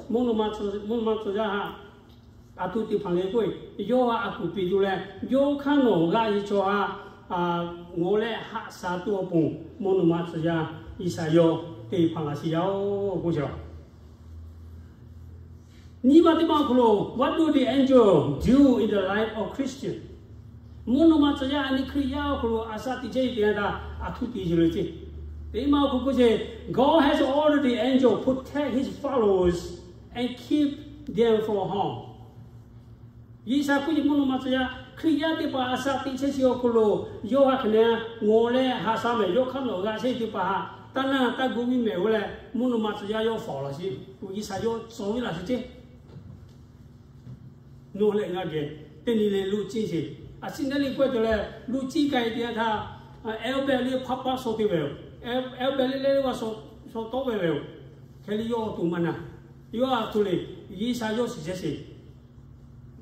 mvuhˇ naw ma tcuh, mvuhˇ naw ma tcuh yaˇ ha a htoꞈ teˇ hpaˍ le k'oˆ ve, yawˇ ha a kuˬ piˇ tuˬ leh, yawˇ hk'aˇ nawˬ g'a yeˬ chaw ha, ngawˬ leh haꞈ shaˍ tuˬ awˬ pon mvuhˇ naw ma tcuh yaˇ G'uiˬsha yawˇ teˇ hpaˍ laˬ sheˍ yaˇ oˬ k'oˆ sheˍ. Nyi ma teˇ ma awˬ hk'aw lo, what do the angel do in the life of Christian? Mvuhˇ naw ma tcuh yaˇ a nyi Hkriꞈ yaˇ awˬ hk'aw lo a shaꞈ teꞈ chehˇ ve teˇ yanˇ htaˇ a htoꞈ te yeˬ le ceˇ. Teˇ ma awˬ hk'aw k'oˆ sheˍ, God has ordered the angel protect his followers and keep them from harm. G'uiˬsha hk'oˆ yeˬ mvuhˇ naw ma tcuh yaˇ Hkriꞈ yaˇ teˇ hpaˍ a shaꞈ teꞈ chehˇ sheˍ awˬ hk'aw lo, yawˇ ha hk'e ne, ngawˬ leh haꞈ shaˍ mehˍ, yawˇ hk'aˇ nawˬ g'a chehˇ teˇ hpaˍ ha, taˇ naˇ taˇ gu viˉ mehˍ oˬ leh mvuhˇ naw ma tcuh yaˇ yawˇ faˍ laˬ sheˍ, G'uiˬsha yawˇ cawˬ viˉ laˬ sheˍ ceˇ. Nawˬ leh ngaˬ geh teˇ nyi le luˇ ciˇ sheˍ. A shu neˉ le k'oˆ tuˬ leh luˇ ciˇ k'ai teˇ yanˇ htaˇ, elbe le hpaˇ paˆ shaw te ve yoˬ. Elbe le leh le g'a shaw tawˆ ve ve yoˬ. Hk'e le yawˇ awˬ to maˇ na. Yawˇ a htoꞈ le, G'uiˬsha yawˇ shiˍ chehˇ sheˍ.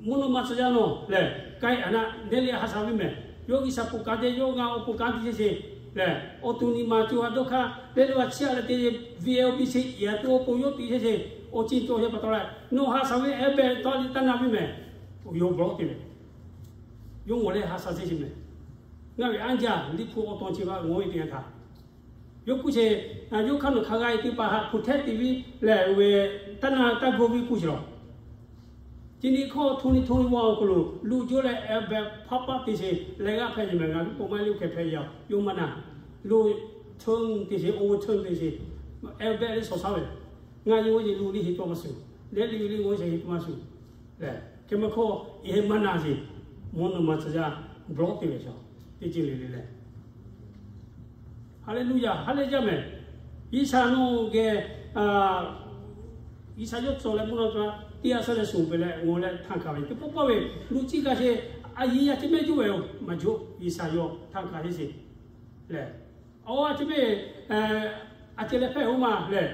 Mvuhˇ naw ma tcuh yaˇ nawˬ lehˬ, k'ai a naˆ neˉ le haꞈ shaˍ viˉ mehˍ. Yawˇ G'uiˬsha poˬ kanˉ te, yawˇ ngaˬ awˬ poˬ kanˉ te chehˇ sheˍ lehˬ, awˬ to nyi ma co ha dawˇ hk'aˇ leh le g'a chiˇ a leh te, V L B C a to awˬ pon yawˇ te chehˇ sheˍ. Awˬ ceuˬ cawˬ chehˇ pa taw leh, nawˬ haꞈ shaˍ ve elbe taˇ le taˇ na viˉ mehˍ. Yawˇ bvuhꞈ te ve, yawˇ ngawˬ leh haꞈ shaˍ chehˇ sheˍ mehˍ. Ngaˬ ve anˇ jaˇ liꞈ hpu awˬ tawn chi g'a ngawˬ ve teˇ yanˇ htaˇ, yawˇ k'oˆ sheˍ, yawˇ hk'aˇ nawˬ hk'a g'a e teˇ hpaˍ ha hpu htehˆ te viˉ lehˬ ve, taˇ naˇ taˇ gu viˉ k'oˆ sheˍ lawˬ. Chi nyi hkawˇ hto nyi hto nyi wa awˬ hk'aw lo luˇ jaw leh elbe hpaˇ paˆ te sheˍ leh g'aˇ hpehꞈ yeˬ mehˍ. Ngaˬ hui k'o maˇ le hk'e hpehꞈ yaˇ, yawˇ maˇ na. Luˇ turn te sheˍ, over turn te sheˍ, elbe le shaw shaˉ ve. Ngaˬ yawˇ ve luˇ le heˆ taw maˇ shuˍ, leh le le ngawˬ sheˍ heˆ taw maˇ shuˍ lehˬ, hk'e maˇ hkawˇ, e heˆ maˇ na sheˍ. Mvuhˇ naw ma tcuh yaˇ bvuhꞈ te ve shaˍ, teˇ ceuˬ le le leh Haˍleˍluˇyaˍ, ha lehˬ jaˇ mehˍ. G'uiˬsha nawˬ geh, G'uiˬsha yawˇ cawˬ leh mvuhˇ naw tcuh yaˇ teˇ g'aˇ shaˉ leh shonˍ peuˬ leh ngawˬ leh htaˇ kaˬ ve teˇ pawˆ pawˆ ve luˇ ciˇ kaꞈ sheˍ, a yeˬ a ciˉ mehˆ juˇ ve yoˬ maˇ juˇ. G'uiˬsha yawˇ htaˇ kaˬ sheˍ sheˍ lehˬ, a a ciˉ mehˆ, a ceh leh hpehꞈ oˇ ma lehˬ,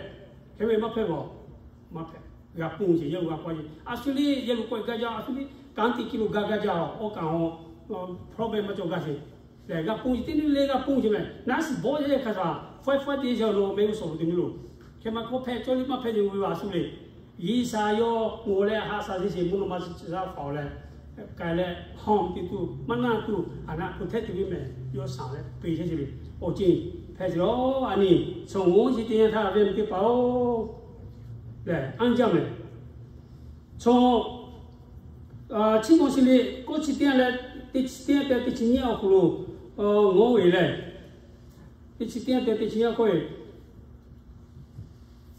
hk'e ve maˇ hpehꞈ g'a, maˇ hpehꞈ. G'a ponˇ sheˍ, yawˇ hui g'a k'awꞈ yeˬ. A shu le yawˇ hui k'awꞈ gaˇ jaˇ, a shu le kanˉ te kiˇ lo gaˇ gaˇ jaˇ, awˬ kaꞈ awˬ problem maˇ cawˬ gaˇ sheˍ lehˬ, g'a ponˇ sheˍ, teˇ nyi le g'a ponˇ sheˍ mehˍ. Naˉ shiˍ bawˆ yehˇ hk'a shaˍ faiˉ faiˉ te sheˍ awˬ lawn mehˆ g'uˇ suhˍ lo te nyi lo. Hk'e maˇ hkawˇ hpehꞈ cawˇ le maˇ hpehꞈ nyi ve a shu le. G'uiˬsha yawˇ ngawˬ leh haꞈ shaˍ sheˍ sheˍ, mvuhˇ naw ma tcuh yaˇ faˍ leh k'ai leh, hawˇ te tuˬ maˇ naˇ tuˬ a naˆ hpu htehˆ te viˉ mehˍ. Yawˇ shaˍ leh peꞈ sheˍ sheˍ ve awˬ ceuˬ Hpehꞈ tuˬ lawˬ, a nyi, chaw ngaˬ chi teˇ yanˇ htaˇ ve teˇ hpaˍ-oˬ, lehˬ anˇ jaˇ mehˍ. Chaw, chiˇ mvuh chi le, k'oˆ chi teˇ yanˇ leh, teˇ chi teˇ yanˇ te teˇ chi nyiˇ awˬ hk'aw lo ngaˬ ve lehˬ, teˇ chi teˇ yanˇ te teˇ chi nyiˇ k'oˆ ve,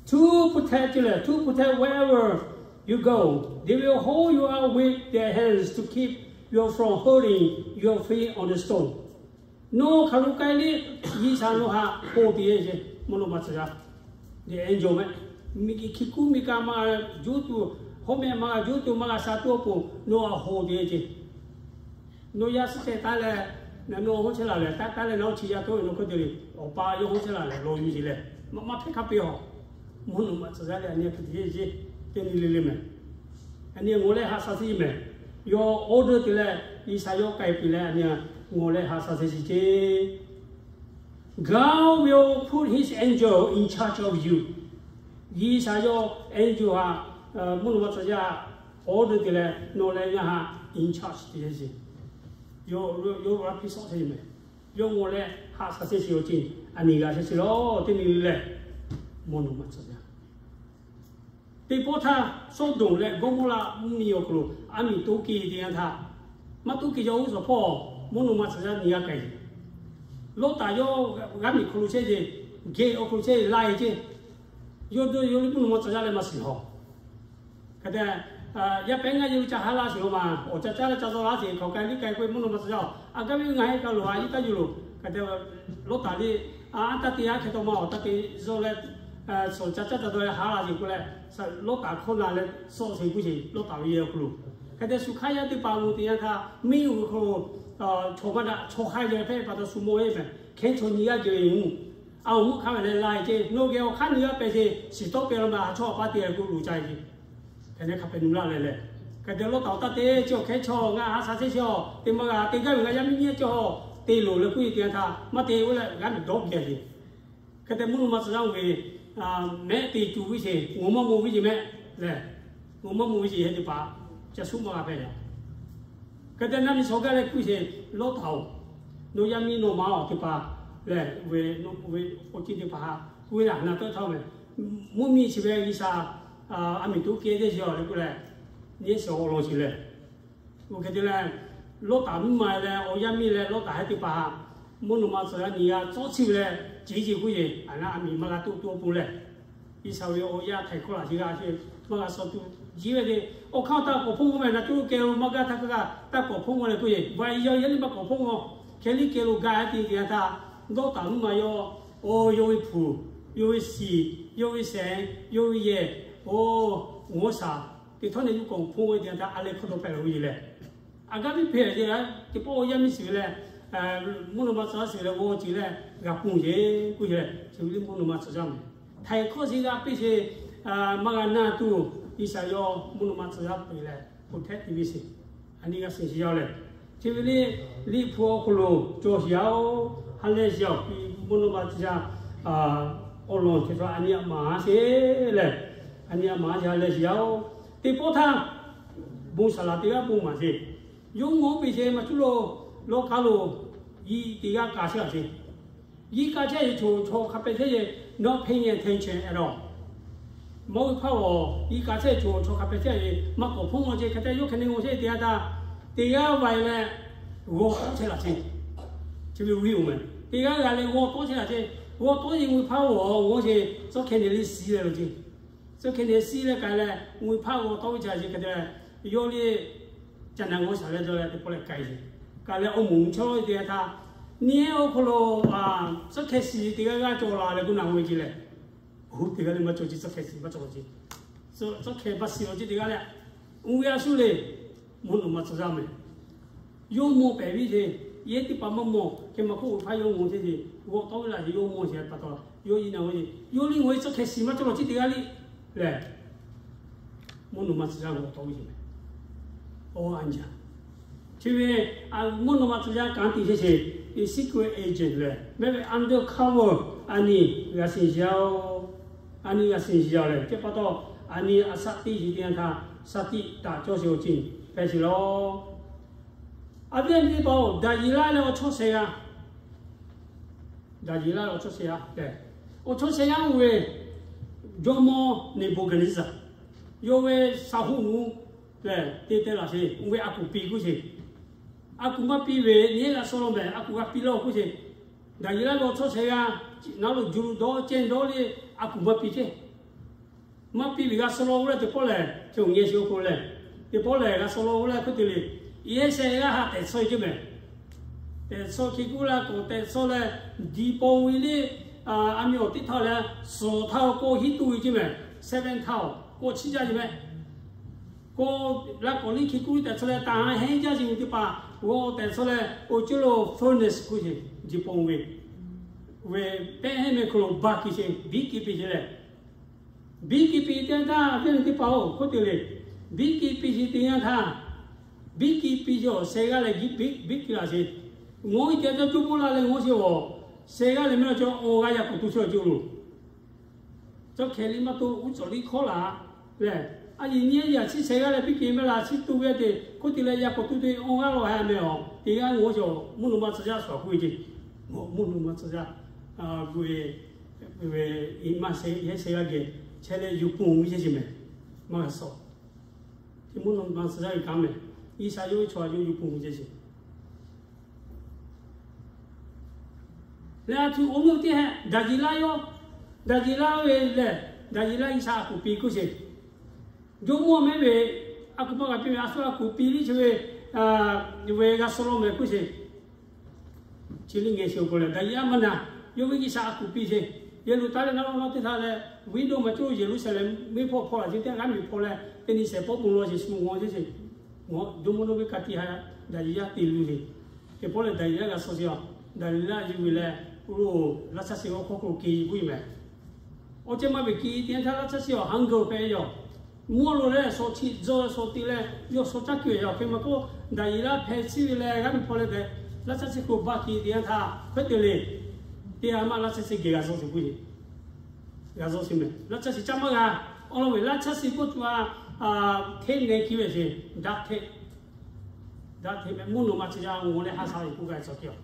to protect lehˬ, to protect wherever you go, they will hold you up with their hands to keep you from hurting your feet on the stone. Nawˬ hk'aˬ lo k'ai le, G'uiˬsha nawˬ htaꞈ hoꞈ piˇ ve ce, mvuhˇ naw ma tcuhˍ yaˇ, the angel mehˆ, miˬ hkiˬ kuˉ miˬ kaꞈ maˇ juˇ tuˬ, hawˉ mehˆ maˇ juˇ tuˬ, maˇ g'a sha tuˬ awˬ pon nawˬ htaꞈ hoꞈ piˇ ve ce. Nawˬ yaˇ suhˉ tehꞈ taˉ leh, nawˬ hawˉ chehˇ laˬ lehˬ, taˉ taˉ leh nawˬ chi yaˇ toˆ ve nawˬ hk'oˆ te le, awˬ pa yawˇ hawˉ chehˇ laˬ leh law yuˬ ce lehˬ, maˇ maˇ hpehˇ hk'a piˇ-oˬ. Mvuhˇ naw ma tcuhˍ yaˇ leh a nyi hk'e te ce, teˇ nyi le le mehˍ. A nyi ngawˬ leh haꞈ sha sheˍ mehˍ. Yawˇ order te leh, G'uiˬsha yawˇ k'ai piˇ leh a nyi ngawˬ leh haꞈ sha sheˍ ce. God will put his angel in charge of you. G'uiˬsha yawˇ angel htaꞈ, mvuhˇ naw ma tcuhˍ yaˇ order te leh nawˬ leh ngaˬ htaꞈ in charge te ce. Yawˇ, yawˇ, yawˇ piˇ shawˆ sheˍ mehˍ. Yawˇ ngawˬ leh haꞈ sha sheˍ awˬ ceuˬ a nyi g'a sheˍ sheˍ lawˬ, teˇ nyi le lehˬ, mvuhˇ naw ma tcuhˍ yaˇ. Teˇ pawˆ htaˇ, Sawˉdonˍ leh Gawˇmawˇraꞈ mvuhˇmiˬ awˬ hk'aw lo aˬ miˍ toˇ kehˬ teˇ yanˇ htaˇ, maˇ toˇ kehˬ yaˇ g'uˇ suhˍ hpawˇ mvuhˇ naw ma tcuhˍ yaˇ nyi g'a k'ai. Lawˇtaˍ yawˇ g'aˇ miˬ hk'aw lo chehˇ ce, geh awˬ hk'aw lo chehˇ laiˬ ce. Yawˇ dawˇ yawˇ liˇ mvuhˇ naw ma tcuhˍ yaˇ leh maˇ shiˍ hawˬ. Hk'e te, yaˇ pehˉ ngaˇ yehˬ ca haˉ laˇ sheˍ law ma, awˬ ca caˉ leh ca zaw laˇ sheˍ, hk'aˬ k'ai liˇ k'ai k'oˆ ve mvuhˇ naw ma tcuhˍ yaˇ-oˬ, a gaˇ ve ngaˬ hui kaꞈ loˬ a yiˇ taˇ yuˬ loˬ. Hk'e te, Lawˇtaˍ liˇ, a taˇ te yaˇ hk'e taw ma awˬ taˇ te zaw leh, suhˍ ca caˉ ca zaw leh haˉ laˇ sheˍ k'oˆ leh, Lawˇtaˍ hkawˇ na leh suh sheˍ k'oˆ sheˍ, Lawˇtaˍ ve yehˬ awˬ hk'aw lo. Hk'e te, shu hk'aˇ yaˇ teˇ hpaˍ lo teˇ yanˇ htaˇ, miˇ g'uiˬ hk'aw lo chaw maˇ daꞈ, chaw haiˬ leh hpehꞈ pa taw shu mawˬ ve mehˍ, hkehˉ chaw nyi g'aˇ geh ve mvuhˇ, a awˬ mvuhˇ hk'aˇ ve leh laiˬ ce, nawˬ geh awˬ hk'aˇ nyi g'aˇ pehˬ sheˍ, shiˍ tawˆ pehˬ law ma, a chaw a pa te leh k'o loˬ ca ve ce. Hk'e te hk'a pehꞈ nu laˇ leh lehˬ, hk'e te Lawˇtaˍ awˬ taˇ te ce, awˬ hkehˉ chaw ngaˬ haꞈ sha sheˍ sheˍ-oˬ, te maˇ g'a, te gaˇ ve g'a yaˇ miˇ nyi ce-oˬ, te loˬ leh k'oˆ ve teˇ yanˇ htaˇ maˇ te oˇ leh g'aˇ miˬ dawˇ geh ve. Hk'e te mvuhˇ naw ma tcuhˍ yaˇ ve mehˆ te tuˬ ve sheˍ, ngawˬ maˇ mawˬ ve ce mehˆ lehˬ, ngawˬ maˇ mawˬ ve ce, yehˬ teˇ hpaˍ ca shuˉ maˇ g'a hpehꞈ yaˇ. Hk'e te naˇ miˬ shawˍ gaˇ leh k'oˆ sheˍ, Lawˇtaˍ-oˬ, nawˬ yaˇ miˇ nawˬ ma awˬ teˇ hpaˍ lehˬ ve, ve awˬ ceuˬ teˇ hpaˍ k'oˆ ve htaꞈ na tawˆ htaˇ mehˍ, mvuhˇmiˬ chi ve G'uiˬsha aˬ miˍ toˇ kehˬ teˇ sheˍ-oˬ le k'oˆ leh, nyi sheˍ awˬ lawn sheˍ lehˬ, oˇ hk'e te leh, Lawˇtaˍ mvuhˇ ma leh awˬ yaˇ miˇ leh Lawˇtaˍ hehˉ teˇ hpaˍ, mvuhˇ naw ma tcuhˍ yaˇ nyi g'a cawˇ chi ve leh, ce ce k'oˆ yeˬ, a naˇ aˬ miˍ maˇ g'a toˆ toˆ pon leh, G'uiˬsha ve awˬ yaˇ htaiˍ hkawˇ laꞈ ce g'a ce, maˇ g'a suh tuˬ jiˇ ve le. Awˬ hk'aˇ taˇ kawꞈ hpawˇ mawˇ mehˍ, na tuˬ kehˬ lo maˇ gaˇ htaˇ kaꞈ taˇ kawꞈ hpawˇ mawˇ leh k'oˆ yeˬ, vaꞈ yaˇ yaˇ liˇ maˇ kawꞈ hpawˇ mawˇ, hkeh liˇ kehˬ lo gaˇ te teˇ yanˇ htaˇ, Lawˇtaˍ mvuhˇ ma yawˇ, oˇ yawˇ ve hpu, yawˇ ve shiˍ, yawˇ ve shehˍ, yawˇ ve yehˬ, oˇ, ngawˬ shaˍ, teˇ htawˇ ne yuˇ kawꞈ hpawˇ ve teˇ yanˇ htaˇ a leh hkawˇ dawˇ hpehꞈ la ve le. A gaˇ piˇ hpehꞈ ce, teˇ pawˆ awˬ yaˇ miˇ shiˍ leh, mvuhˇ naw ma tcuhˍ yaˇ shiˍ leh g'aw ce leh g'a ponˬ yeˬ k'oˆ yeˬ leh, chi ve liˇ mvuhˇ naw ma tcuhˍ yaˇ mehˍ. Htaiˍ hkawˇ sheˍ g'a piˇ sheˍ, maˇ g'a naˇ tuˬ, G'uiˬsha yawˇ mvuhˇ naw ma tcuhˍ yaˇ peuˬ leh, protect te ve sheˍ. A nyi g'a shiˍ sheˍ yaˇ leh, chi ve liˇ, Liꞈ hpu awˬ hk'aw lo cawˬ sheˍ yaˇ-oˬ, ha leh shiˍ-oˬ, mvuhˇ naw ma tcuhˍ yaˇ awˬ lawn hk'e te a nyi aꞈ maˍ sheˍ lehˬ, a nyi aꞈ maˍ sheˍ ha leh shiˍ yaˇ-oˬ, teˇ pawˆ htaˇ bon saˍ laꞈ teˇ g'aˇ bon maˍ sheˍ. Yawˇ mawˬ piˇ sheˍ maˇ cuˇ lo, lawˇ k'aˉ lo, yiˇ teˇ g'aˇ ka chehˇ a sheˍ. Yiˇ ka chehˇ yeˬ choˬ chaw hk'a pehꞈ chehˇ yeˬ, not paying attention at all. Mawˇ ve hpaˇ g'awˬ yiˇ ka chehˇ choˬ chaw hk'a pehꞈ chehˇ yeˬ maˇ k'awꞈ hpawˇ g'awˬ ce, hk'e te yawˇ hk'e ne g'awˬ chehˇ teˇ g'aˇ htaˇ, teˇ g'aˇ vaˬ leh g'aw tawˆ chehˇ laꞈ sheˍ. Chi ve uiˍ oˬ mehˍ, teˇ g'aˇ g'a leh g'aw tawˆ chehˇ laꞈ sheˍ. G'aw tawˆ yeˬ ve hpaˇ g'awˬ g'awˬ sheˍ, tcuhˉ hkeh ne liˇ shiˍ leh lo ce. Tcuhˉ hkeh ne shiˍ leh k'ai leh, ve hpaˇ g'aw tawˆ ve chi a sheˍ hk'e te, yawˇ liˇ ca na g'aw shaˍ leh dawˇ leh teˇ pawˆ leh k'ai sheˍ. K'ai leh awˬ moˍ mvuhˇ chaw teˇ g'aˇ htaˇ, nyi awˬ hk'aw lo tcuhˉ hkeh shiˍ teˇ g'aˇ g'aˇ cawˬ la leh k'oˆ na g'aw ce lehˬ, oˇ teˇ g'aˇ liˇ maˇ cawˬ ce, tcuhˉ hkeh shiˍ maˇ cawˬ ce. Tcuhˉ hkeh maˇ shiˍ lawˬ ce teˇ g'aˇ leh, oˇ ve a shu le, mvuhˇ naw ma tcuhˍ yaˇ mehˍ. Yawˇ mawˬ pehˍ ve ce, yehˬ teˇ hpaˍ maˇ mawˬ hk'e maˇ k'oˆ, ve hpaˇ yawˇ mawˬ ce ce, g'aw tawˆ ve laꞈ ce yawˇ mawˬ ce pa taw, yawˇ yiˇ na g'aw ce, yawˇ liˇ g'aw ve tcuhˉ hkeh shiˍ maˇ cawˬ lawˬ ce teˇ g'aˇ liˇ lehˬ, mvuhˇ naw ma tcuhˍ yaˇ g'aw tawˆ ve ce mehˍ. Oˇ a nyi a, chi ve mvuhˇ naw ma tcuhˍ yaˇ kanˉ te chehˇ sheˍ, secret agent lehˬ mehˆ ve undercover, a nyi g'a shiˍ yaˇ-oˬ, a nyi g'a shiˍ yaˇ lehˬ ce pa taw, a nyi a shaˆ tiˆ sheˍ teˇ yanˇ htaˇ, shaˆ tiˆ taˍ cawˇ sheˍ awˬ ceuˬ hpehꞈ sheˍ lawˬ. A viˉ a nyi teˇ hpaˍ-oˬ, Daˍyeˍlaˆ leh awˬ chawˇ shehˍ g'aˇ Daˍyeˍlaˆ ve awˬ chawˇ sheh yaˇ lehˬ, awˬ chawˇ sheh yaˇ oˇ ve jawˇmawˇ Neˍbuˍhkaˍneˍzaˍ yawˇ ve shaˍ hoˆ nu lehˬ te te laˬ sheˍ. Oˇ ve a kuˬ piˇ k'oˆ sheˍ. A kuˬ maˇ piˇ ve nyi g'a suh law mehˍ, a kuˬ g'a piˇ laˇ k'oˆ sheˍ. Daˍyeˍlaˆ ve awˬ chawˇ sheh yaˇ naˉ lo juˇ dawˇ cehˇ dawˇ le, a kuˬ maˇ piˇ ceˇ. Maˇ piˇ ve g'a suh law k'oˆ leh teˇ pawˆ lehˬ, chi awˬ ngeh sheˍ awˬ hk'aw lo lehˬ, teˇ pawˆ lehˬ g'a suh law k'oˆ leh hk'oˆ te le, yehˇ sheh g'aˇ ha tehꞈ suh e ceˇ mehˍ. Tehꞈ suh hk'e k'oˆ la k'awꞈ tehꞈ suh leh, diˍ paw ve le, a mi awˬ teˇ htaˇ leh, suhˍ htaˇ k'awꞈ hiˉ tuˬ ve ceˇ mehˍ. Seven htaˇ k'awꞈ chiˇ jaˇ ceˇ mehˍ. K'awꞈ la k'awꞈ liˇ hk'e k'oˆ tehꞈ suh leh, taˍ ha hehnˇ jaˇ ceˇ ve teˇ hpaˍ g'aw tehꞈ suh leh, awˬ ceuˬ lo furnace k'oˆ sheˍ, diˍ paw ve, ve pehˇ hehnˇ meh hk'aw lo baˬ kiˬ sheˍ, biˇ kiˇ piˇ sheˍ lehˬ, biˇ kiˇ piˇ teˇ yanˇ htaˇ, a viˉ nyi teˇ hpaˍ-oˬ, hk'oˆ te le, biˇ kiˇ piˇ sheˍ teˇ yanˇ htaˇ, biˇ kiˇ piˇ sheˍ awˬ sheh g'aˇ leh biˇ kiˇ laˬ sheˍ. Ngawˬ e teˇ yanˇ htaˇ jawˇmawˇ la leh ngawˬ sheˍ awˬ sheh g'aˇ leh mehˆ la cawˬ awˬ g'aˇ yaꞈ k'awꞈ tu chehˇ awˬ ceuˬ lo cawˇ hkeh liˇ maˇ to uˉ cawˬ liˇ hkawˉ laˬ lehˬ, a yehˬ nyi a yehˬ a ciˉ sheh g'aˇ leh biˇ kiˇ mehˆ la a ciˉ tu ve teꞈ hk'oˆ te leh yaꞈ k'awꞈ tu te awˬ g'aˇ law ha meh awˬ teˇ g'aˇ ngawˬ sheˍ awˬ mvuhˇ naw ma tcuh yaˇ shuˍ k'oˆ ve ceˇ. Mvuhˇ naw ma tcuh yaˇ, a, maˇ sheh yehˇ sheh g'aˇ geh chehˇ leh yuˬ ponˬ ve ceˇ sheˍ mehˍ. Maˇ g'a suh. Chi mvuhˇ naw ma tcuh yaˇ ve kanˉ mehˍ. G'uiˬsha yawˇ ve chaw a yawˇ yuˬ ponˬ ve ceˇ sheˍ. Leh a htoꞈ awˬ meuˇ teˇ hehˆ Daˍyeˍlaˆ yawˇ, Daˍyeˍlaˆ ve lehˬ, Daˍyeˍlaˆ G'uiˬsha a kuˬ piˇ k'oˆ sheˍ. Jawˇmawˇ mehˉ ve a kuˬ maˇ g'a piˇ ve a shu a kuˬ piˇ liˇ chi ve, ve g'a suh law mehˍ k'oˆ sheˍ. Chi liˇ ngeh sheˍ awˬ pon lehˬ, Daˍyeˍlaˆ maˇ na, yawˇ ve G'uiˬsha a kuˬ piˇ sheˍ. Yeˍruˆsaˍlehnˍ naˉ lawˇ naˉ teˇ htaˇ leh, venˇ dawˇ maˇ cawˇ Yeˍruˆsaˍlehnˍ venˇ hpawˇ hpawˇ laˬ sheˍ teˇ g'aˇ miˬ hpawˇ leh, teˇ nyi shehˍ pawˆ bon law sheˍ shu g'aw ceˇ sheˍ. Jawˇmawˇ ve ka tiꞈ ha Daˍyeˍlaˆ te luˬ sheˍ. Teˇ pawˆ lehˬ Daˍyeˍlaˆ g'a suh sheˍ a. Daˍyeˍlaˆ yuˬ ve leh, oˇ laˇ chaˇ sheˍ awˬ hk'aw k'oˆ k'oˆ k'oˆ ve mehˍ. Awˬ ceh maˇ ve k'oˆ teˇ yanˇ htaˇ laˇ chaˇ sheˍ awˬ haˉ geuˬ hpehꞈ ve yoˬ. Mvuhˇ lo leh shawˍ chi tzuhꞈ shawˍ te leh yawˇ shawˍ caˇ kuiˬ ve yoˬ. Hk'e maˇ k'oˆ, Daˍyeˍlaˆ hpehꞈ chiˇ ve leh g'aˇ miˬ hpawˇ leh tehꞈ laˇ chaˇ sheˍ k'oˆ baˇ k'oˆ teˇ yanˇ htaˇ hk'e te le, teˇ g'aˇ maˇ laˇ chaˇ sheˍ geh g'a suh sheˍ k'oˆ ve. G'a suh sheˍ mehˍ. Laˇ chaˇ sheˍ caˇ maˇ g'a. Awˬ lawn ve laˇ chaˇ sheˍ k'oˆ tuˬ a, hteˇ neh kiˇ ve sheˍ, daꞈ hteˇ daꞈ hteˇ mehˍ. Mvuhˇ naw ma tcuh yaˇ ngawˬ leh ha sha ve k'oˆ k'ai tcuh kiˇ a.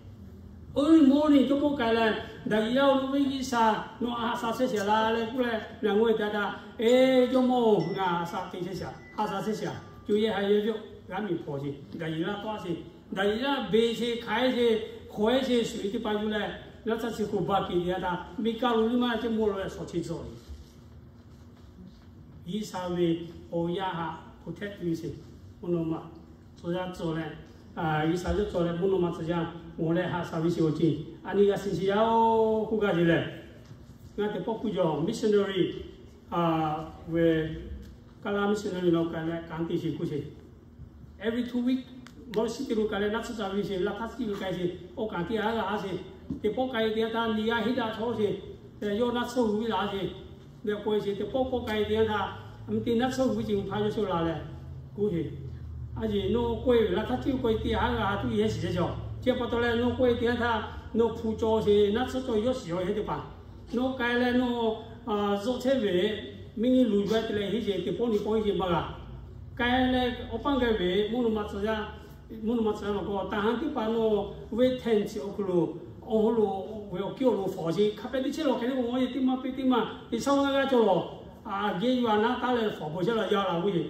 Eˇ, mawˇ ni jawˇmawˇ k'ai leh, Daˍyeˍlaˆ-oˬ, nawˬ ve G'uiˬsha nawˬ ha sha chehˇ sheˍ la leh k'oˆ leh, ngaˬ ngawˬ e te a taˇ, eˇ, jawˇmawˇ-oˬ, ngaˬ ha sha te chehˇ sheˍ, ha sha chehˇ sheˍ. Cuˇ yehˇ ha yehˇ ve g'aˇ miˬ hpawˇ sheˍ. Daˍyeˍlaˆ tawˆ sheˍ. Daˍyeˍlaˆ beˬ sheˍ, hk'aiˉ sheˍ, hk'awehˉ sheˍ, shuˍ ve teˇ hpaˍ yuˬ leh laˇ chaˇ sheˍ k'oˆ baˇ k'oˆ teˇ yanˇ htaˇ, miˬ kaˆ lo liˇ maˇ ceˇ mawˇ lo leh shawˍ chi tzuhꞈ G'uiˬsha ve awˬ yaˇ htaꞈ hpu htehˆ tuˬ ve sheˍ. Mvuhˇ naw ma tcuh yaˇ tcuh leh, G'uiˬsha yawˇ tcuh leh mvuhˇ naw ma tcuh yaˇ ngawˬ leh ha sha ve sheˍ awˬ ceˬ. A nyi g'a shiˍ sheˍ yaˇ-oˬ k'oˆ gaˇ ve lehˬ, ngaˬ teˇ pawˆ k'oˆ jaw missionary, ve Kaˇlaˇ missionary naw k'ai leh kanˉ te sheˍ k'oˆ sheˍ. Every two week, mawˇ shiˉ te lo k'ai leh naˆ tsuhˇ ca ve sheˍ, laˇ htaˇ ciˇ ve k'ai sheˍ, awˬ kanˉ teˇ g'aˇ g'a sheˍ. Teˇ pawˆ k'ai teˇ yanˇ htaˇ miˬ g'a heˆ daꞈ chaw sheˍ, yawˇ naˆ tsuhˇ hui ve laˬ sheˍ. Leh k'oˆ ve sheˍ, teˇ pawˆ pawˆ k'ai teˇ yanˇ htaˇ, mvuhˇ te naˆ tsuhˇ hui ve ceˬ mvuhˇ hpaˇ yawˇ shu laˬ leh k'oˆ sheˍ, a yeˬ nawˬ k'oˆ ve laˇ htaˇ ciˇ k'oˆ e teˇ g'aˇ g'a tuˬ yehˇ shiˍ sheˍ chaw. Chi pa taw leh nawˬ k'oˆ e teˇ yanˇ htaˇ, nawˬ hpu caw sheˍ, naˆ tsuhˇ caw yawˇ shiˍ yaw heˆ teˇ hpaˍ. Nawˬ k'ai leh nawˬ zuhˆ chehˇ ve, miˬ nyi luˬ jaw te leh heˆ sheˍ, teˇ pawˆ nyi pawˆ heˆ sheˍ maˇ g'a. K'ai leh awˬ paˇ gaˬ ve mvuhˇ naw ma tcuh yaˇ, mvuhˇ naw ma tcuh yaˇ nawˬ k'o, taˍ ha teˇ hpaˍ nawˬ ve tent chi awˬ hk'aw lo, awˬ hk'aw lo, ve awˬ kiˇ awˬ lo fawˍ sheˍ, hk'a pehꞈ teˇ chehˇ lawˬ hk'e le k'o, ngaˬ hui teˇ maˇ piˇ teˇ maˇ teˇ shaˉ g'aˇ g'aˇ cawˬ lawˬ. A geh yuˬ a naˉ taˉ leh fawˍ bon sheˍ laˬ yaˇ laˬ k'oˆ sheˍ.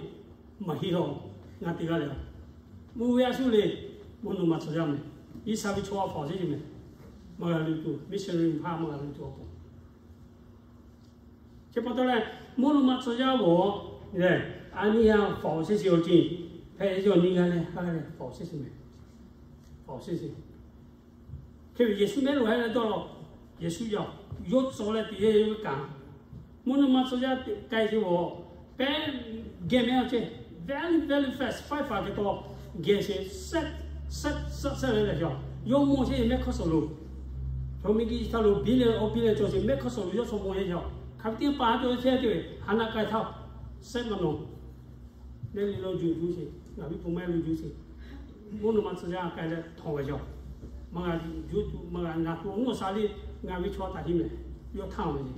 Maˇ heˆ lawˬ, ngaˬ teˇ g'aˇ leh a, mvuhˇ ve a shu le, mvuhˇ naw ma tcuh yaˇ mehˍ. G'uiˬsha ve chaw a fawˍ sheˍ sheˍ mehˍ. Maˇ g'a luˬ tuˬ, missionary hpaˇ maˇ g'a luˬ tuˬ awˬ pon Chi pa taw leh, mvuhˇ naw ma tcuh yaˇ g'awˬ lehˬ, a nyi a fawˍ sheˍ sheˍ awˬ ceˬ, hpehꞈ ve yaw nyi g'a leh ha leh fawˍ sheˍ sheˍ mehˍ. Fawˍ sheˍ sheˍ. Hk'e ve Yeˍsuˆ mehˆ lo ha leh dawˇ lawˬ. Yeˍsuˆ yaˇ, yawˇ tcuh leh teꞈ yehˇ ve kanˉ, mvuhˇ naw ma tcuh yaˇ k'ai sheˍ g'awˬ, pehˉ geh mehˉ a ceˇ, very very fast, faiˉ faˍ hk'e taw geh sheˍ, shehˆ shehˆ shehˆ leh leh yaw, yawˇ mawˇ sheˍ mehˆ hk'awˇ suhˍ lo, chaw miˬ guiˬ chi htaˇ lo biˇ leh awˬ biˇ leh cawˬ sheˍ mehˆ hk'awˇ suhˍ lo yawˇ chaw mawˇ sheˍ yaw. Hk'aˬ ve teˇ hpaˍ ha cawˬ chehˇ te ve ha naˆ k'ai htaˇ, shehˆ maˇ nawˬ, leh liꞈ lo juˬ juˬ sheˍ, ngaˬ viˉ pon maˇ heˆ lo juˬ sheˍ, mvuhˇ naw ma tcuh yaˇ k'ai leh htawnˍ ve yaw. Maˇ g'a juˬ tuˬ maˇ g'a na tuˬ awˬ nawˬ sha le, ngaˬ ve chaw htaꞈ heˆ mehˍ, yawˇ htaˇ ve le.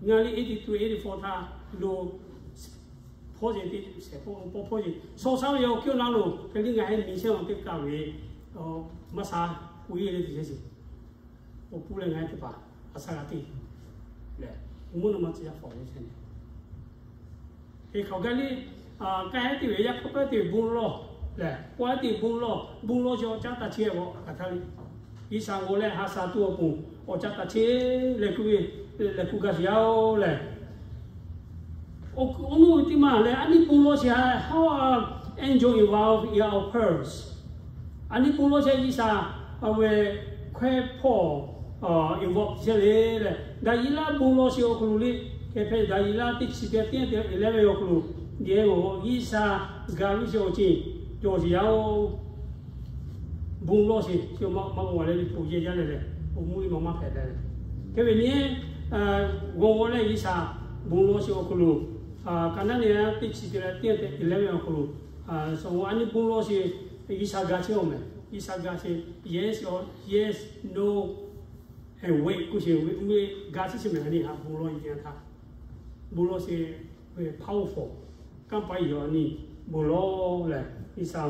Ngaˬ le eighty three, eighty four htaˇ lo hpawˇ yeˬ teˇ shehˍ hpawˇ pawˇ hpawˇ yeˬ shaw sha ve yaw kiˇ na lo hk'e le ngaˬ heˆ miˬ chehˇ awˬ teˇ kaˬ ve, maˇ sha k'oˆ e le te chehˇ sheˍ. Awˬ pun leh ngaˬ hui teˇ hpaˍ a sha g'a te lehˬ, mvuhˇ naw ma tcuh yaˇ hpawꞈ ve chehˇ ve. Hk'e hk'awꞈ gaˇ liˇ, k'ai heˉ te ve yaˇ hk'aˇ paˇ te ve bon lawˇ lehˬ, k'ai heˉ te bon lawˇ, bon lawˇ chi awˬ caˉ taˇ chehˇ ve a hk'aˬ htaˇ le. G'uiˬsha g'aw leh ha sha tuˬ awˬ pon awˬ caˉ taˇ chehˇ leh kuˇ ve, leh kuˇ gaˇ shiˍ yaˇ-oˬ lehˬ, awˬ nuˇ ve teˇ maˬ lehˬ, a nyi bon lawˇ chi ha, how are angel involved in our prayers? A nyi bon lawˇ chi G'uiˬsha ve hkawehˇ hpawˇ involve chehˇ le lehˬ, Daˍyeˍlaˆ bon lawˇ chi awˬ hk'aw lo le, hk'e hpehꞈ Daˍyeˍlaˆ teˇ chi te teˇ te eleven awˬ hk'aw lo, G'uiˬsha ga ve chi awˬ ceuˬ cawˬ shiˍ yaˇ-oˬ. Bon lawˇ chi maˇ g'aw leh liꞈ hpu yehˇ jaˇ leh lehˬ, awˬ mvuhˇ miˬ maˇ maˇ hpehꞈ leh lehˬ, hk'e ve nyi g'aw g'aw leh G'uiˬsha bon lawˇ chi awˬ hk'aw lo, ka naˉ nehˬ teˇ chi te leh teˇ te eleven awˬ hk'aw lo, a nyi bon lawˇ chi G'uiˬsha ga chehˇ-oˬ mehˬ. G'uiˬsha ga chi yes, yes, no, and wait k'oˆ chi ve ga chehˇ chi mehˬ. A nyi ha bon lawˇ nyi teˇ yanˇ htaˇ, bon lawˇ chi ve powerful, kanˇ paˍ yaˇ a nyi bon lawˇ lehˬ, G'uiˬsha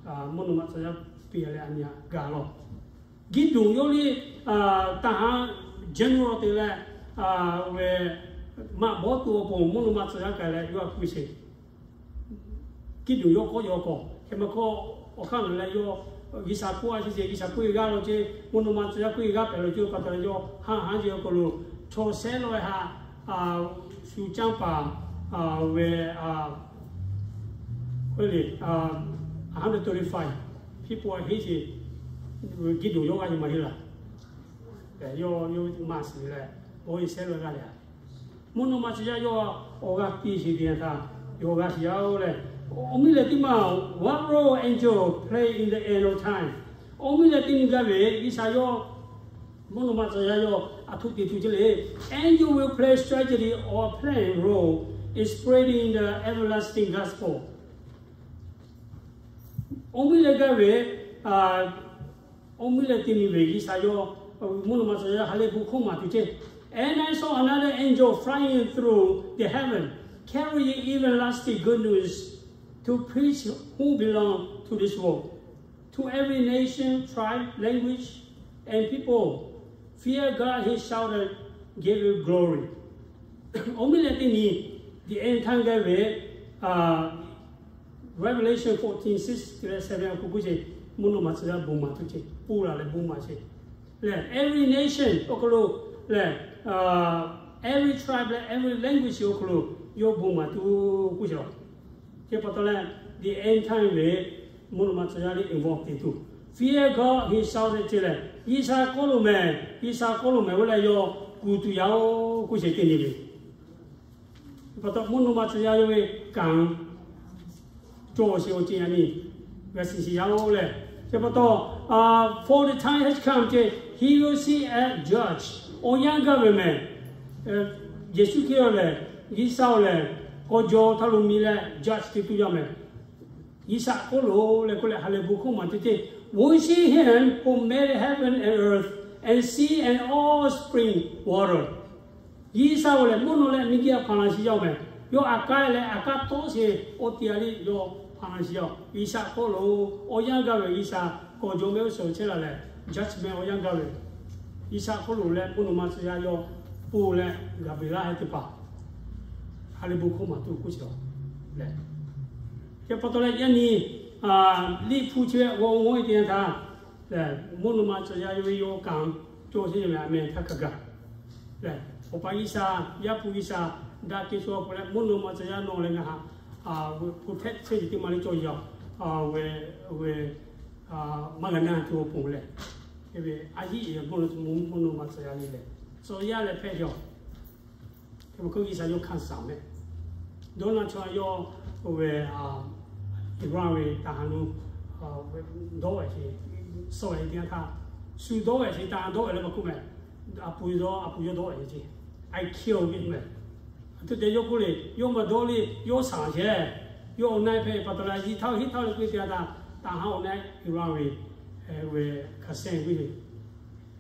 mvuhˇ naw ma tcuh yaˇ piˇ leh a nyi ha ga lawˇ. Giˇdonˍ yawˇ liˇ taˍ haˉ general te leh, ve maꞈ bawˉ tuˬ awˬ pon mvuhˇ naw ma tcuh yaˇ k'ai leh yawˇ a kuˇ sheˍ. Giˇdonˍ yawˇ k'awꞈ yaw k'awꞈ hk'e maˇ hkawˇ awˬ hk'aˇ naˬ leh yawˇ G'uiˬsha k'oˆ a chi sheˍ, G'uiˬsha k'oˆ ve g'aˇ law ceh, mvuhˇ naw ma tcuh yaˇ k'oˆ ve g'aˇ hpehꞈ law ceh pa taw leh yawˇ haˉ haˉ ceh awˬ hk'aw lo chaw shehˉ lawˇ ha, shu canˇ paˍ ve, k'oˆ le, a hundred twenty five people a heˆ sheˍ, Giˇdonˍ yawˇ g'aˇ nyi maˇ heˆ laˬ. Yawˇ yawˇ maˇ shiˍ leh, awˬ e shehˉ lawˇ g'aˇ leh a, mvuhˇ naw ma tcuh yaˇ yawˇ awˬ g'aˇ piˇ sheˍ teˇ yanˇ htaˇ, yawˇ g'aˇ shiˍ yaˇ-oˬ lehˬ, awˬ miˇ leh teˇ maˬ, what role angel play in the end of time? Awˬ miˇ leh teˇ nyi gaˇ ve G'uiˬsha yawˇ mvuhˇ naw ma tcuh yaˇ yawˇ a htoꞈ te tuˬ ceh le. Angel will play strategy or play role in spreading the everlasting gospel. Awˬ miˇ leh gaˇ ve, awˬ miˇ leh teˇ nyi ve G'uiˬsha yawˇ mvuhˇ naw ma tcuh yaˇ ha lehˬ bon hkawˇ maˍ tuˬ ceh. And I saw another angel flying through the heaven, carrying everlasting good news to preach who belong to this world, to every nation, tribe, language, and people. Fear God, he shouted, give him glory. Awˬ miˇ leh teˇ nyi, the end time gaˇ ve, Revelation fourteen six leh seven awˬ hk'aw k'oˆ sheˍ, mvuhˇ naw ma tcuh yaˇ bon maˍ tuˬ ceh, pon laˬ leh bon maˍ sheˍ lehˬ, every nation awˬ hk'aw lo lehˬ, every tribe leh every language awˬ hk'aw lo yawˇ bon maˍ tuˬ k'oˆ sheˍ. Chi pa taw leh, the end time ve mvuhˇ naw ma tcuh yaˇ liˇ involve te tuˬ, fear God, he shouted ceh lehˬ, G'uiˬsha k'oˆ lo mehˬ, G'uiˬsha k'oˆ lo mehˬ oˇ leh yawˇ kuˬ tuˬ yaˇ-oˬ k'oˆ sheˍ teˇ nyi ve. Pa taw mvuhˇ naw ma tcuh yaˇ yawˇ ve kanˉ cawˬ sheˍ awˬ ceuˬ a nyi g'a shiˍ shiˍ yaˇ-oˬ lehˬ. Chi pa taw, for the time has come ceh, he will sit as judge. Awˬ yanˇ gaˇ ve mehˬ. Yeˍsuˆ Hkriꞈ lehˬ, G'uiˬsha-oˬ lehˬ, k'aw jaw htaˇ lo mi leh judge te tuˬ yaˇ mehˬ. G'uiˬsha k'oˆ lo leh k'oˆ leh ha lehˬ bon hkawˇ maˍ tuˬ ceh, woe is him who made heaven and earth and sea and all spring water. G'uiˬsha-oˬ lehˬ, mvuhˇ naw leh miˬguiˬ a hpanˍ laˇ shiˍ yaˇ-oˬ mehˬ. Yawˇ aꞈ k'aˉ leh aꞈ k'aˉ tawˆ sheˍ awˬ te a liˇ yawˇ hpanˍ laˇ shiˍ yaˇ-oˬ. G'uiˬsha k'oˆ lo, awˬ yanˇ gaˇ ve G'uiˬsha k'awꞈ jaw mehˆ g'uˇ suhˍ chehˇ laˇ leh, judgment awˬ yanˇ gaˇ ve G'uiˬsha k'oˆ lo leh mvuhˇ naw ma tcuh yaˇ yawˇ pon leh gaˬ beˬ laˇ heh teˇ hpaˍ ha lehˬ bon hkawˇ maˍ tuˬ k'oˆ sheˍ lehˬ. Chi pa taw leh yaˇ nyi liꞈ hpu chi ve g'aw g'aw e teˇ yanˇ htaˇ lehˬ, mvuhˇ naw ma tcuh yaˇ yawˇ ve yawˇ kanˉ cawˬ sheˍ ve a meh htaˇ hk'a gaˬ lehˬ, Awˬ pa G'uiˬsha, Yaˇ hpu G'uiˬsha, daꞈ kehˬ sho a pon leh mvuhˇ naw ma tcuh yaˇ nawˬ leh ngaˬ ha protect chehˇ ve teˇ ma liˇ cawˬ yaˇ ve, ve maˇ g'a na tuˬ awˬ pon lehˬ, ve a hiˉ e mvuhˇ naw ma tcuh yaˇ le lehˬ, tcuh yaˇ leh hpehˇ yaˇ-oˬ. Hk'e pa taw G'uiˬsha yawˇ hkanˇ saˍ mehˆ. Donald Trump yawˇ ve Iran ve taˍ ha nu dawˇ ve sheˍ, suh ve teˇ yanˇ htaˇ, shu dawˇ ve sheˍ, taˍ ha dawˇ ve leh maˇ k'oˆ mehˬ. A pu dawˇ, a pu yawˇ dawˇ ve sheˍ, I kill ve mehˬ. A htoꞈ te yawˇ k'oˆ le, yawˇ maˇ dawˇ le, yawˇ saˍ sheˍ. Yawˇ awˬ na hpehꞈ pa taw leh yiˇ htaˇ hiˉ htaˇ le k'oˆ ve teˇ yanˇ htaˇ, taˍ ha awˬ na Iran ve, ve Qasem ve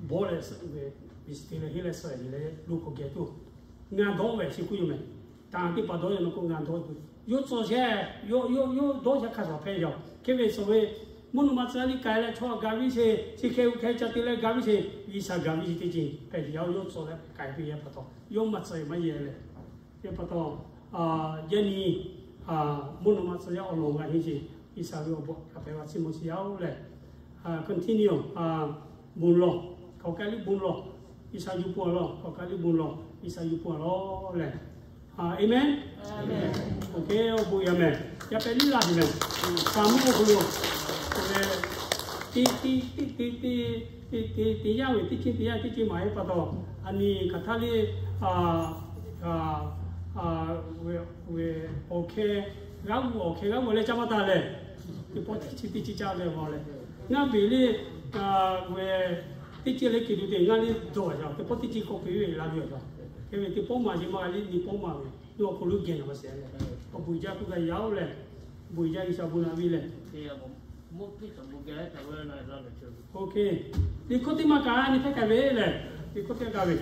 bawˆ leh suh ve, mistake leh heˆ leh suh ve leh lo hk'aw geh tuˬ ngaˬ dawˇ ve sheˍ k'oˆ yoˬ mehˬ. Taˍ ha teˇ hpaˍ dawˇ ve maˇ k'oˆ, ngaˬ dawˇ ve. Yawˇ tcuh sheˍ, yawˇ, yawˇ, yawˇ dawˇ sheˍ hk'a shuˍ hpehˇ yaˇ-oˬ. Hk'e ve suh ve Mvuhˇ naw ma tcuh yaˇ liˇ k'ai leh chaw gaˬ ve sheˍ, chi hk'e oˇ hk'e ca te leh gaˬ ve sheˍ, G'uiˬsha gaˬ ve sheˍ teˇ ceuˬ hpehꞈ ve yaˇ oˇ yawˇ tcuh leh k'ai ve yaˇ pa taw, yawˇ maˇ tcuh maˇ yehˬ leh, yaˇ pa taw, yaˇ nyi mvuhˇ naw ma tcuh yaˇ awˬ lawn g'a nyi sheˍ, G'uiˬsha ve awˬ bon hk'a hpehꞈ la chiˇ mvuh chi yaˇ oˬ leh, continue, bon lawˬ, k'awꞈ k'ai liˇ bon lawˬ, G'uiˬsha yuˬ pon a lawˬ, k'awꞈ k'ai liˇ bon lawˬ, G'uiˬsha yuˬ pon a lawˬ leh, Amen. Awˬ hk'e awˬ bon yaˇ mehˍ, yaˇ pehꞈ liˇ laˇ heˍ mehˍ. Hk'a mvuhˇ k'o lo, te te te te te te te yaˇ ve teˇ ceuˬ teˇ yaˇ teˇ ceuˬ maˍ ve pa taw, a nyi hk'aˬ htaˇ le, awˬ hk'e g'aˇ g'uˇ awˬ hk'e g'aˇ g'uˇ leh caˇ maˇ taˍ lehˬ, teˇ pawˆ teˇ ceuˬ teˇ ceuˬ caˇ ve maˇ leh, ngaˇ beˬ le, ve teˇ ceuˬ leh keˬ tuˬ te ngaˇ le dawˬ a ca, teˇ pawˆ teˇ ceuˬ k'awꞈ k'oꞈ e ve laˇ ve a ca. Hk'e ve teˇ pawˆ maˍ ce maˇ g'a le, nyi pawˆ maˍ ve, yawˇ awˬ hk'aw lo geh naˍ baˬ sheˍ leh, awˬ bon jaˇ k'oˆ gaˇ yaˇ oˬ leh, bon jaˇ G'uiˬsha bon naˍ ve leh, liꞈ hkawˇ teˇ maˇ kaꞈ nyi hpehˇ k'ai ve lehˬ, liꞈ hkawˇ teˇ kaꞈ ve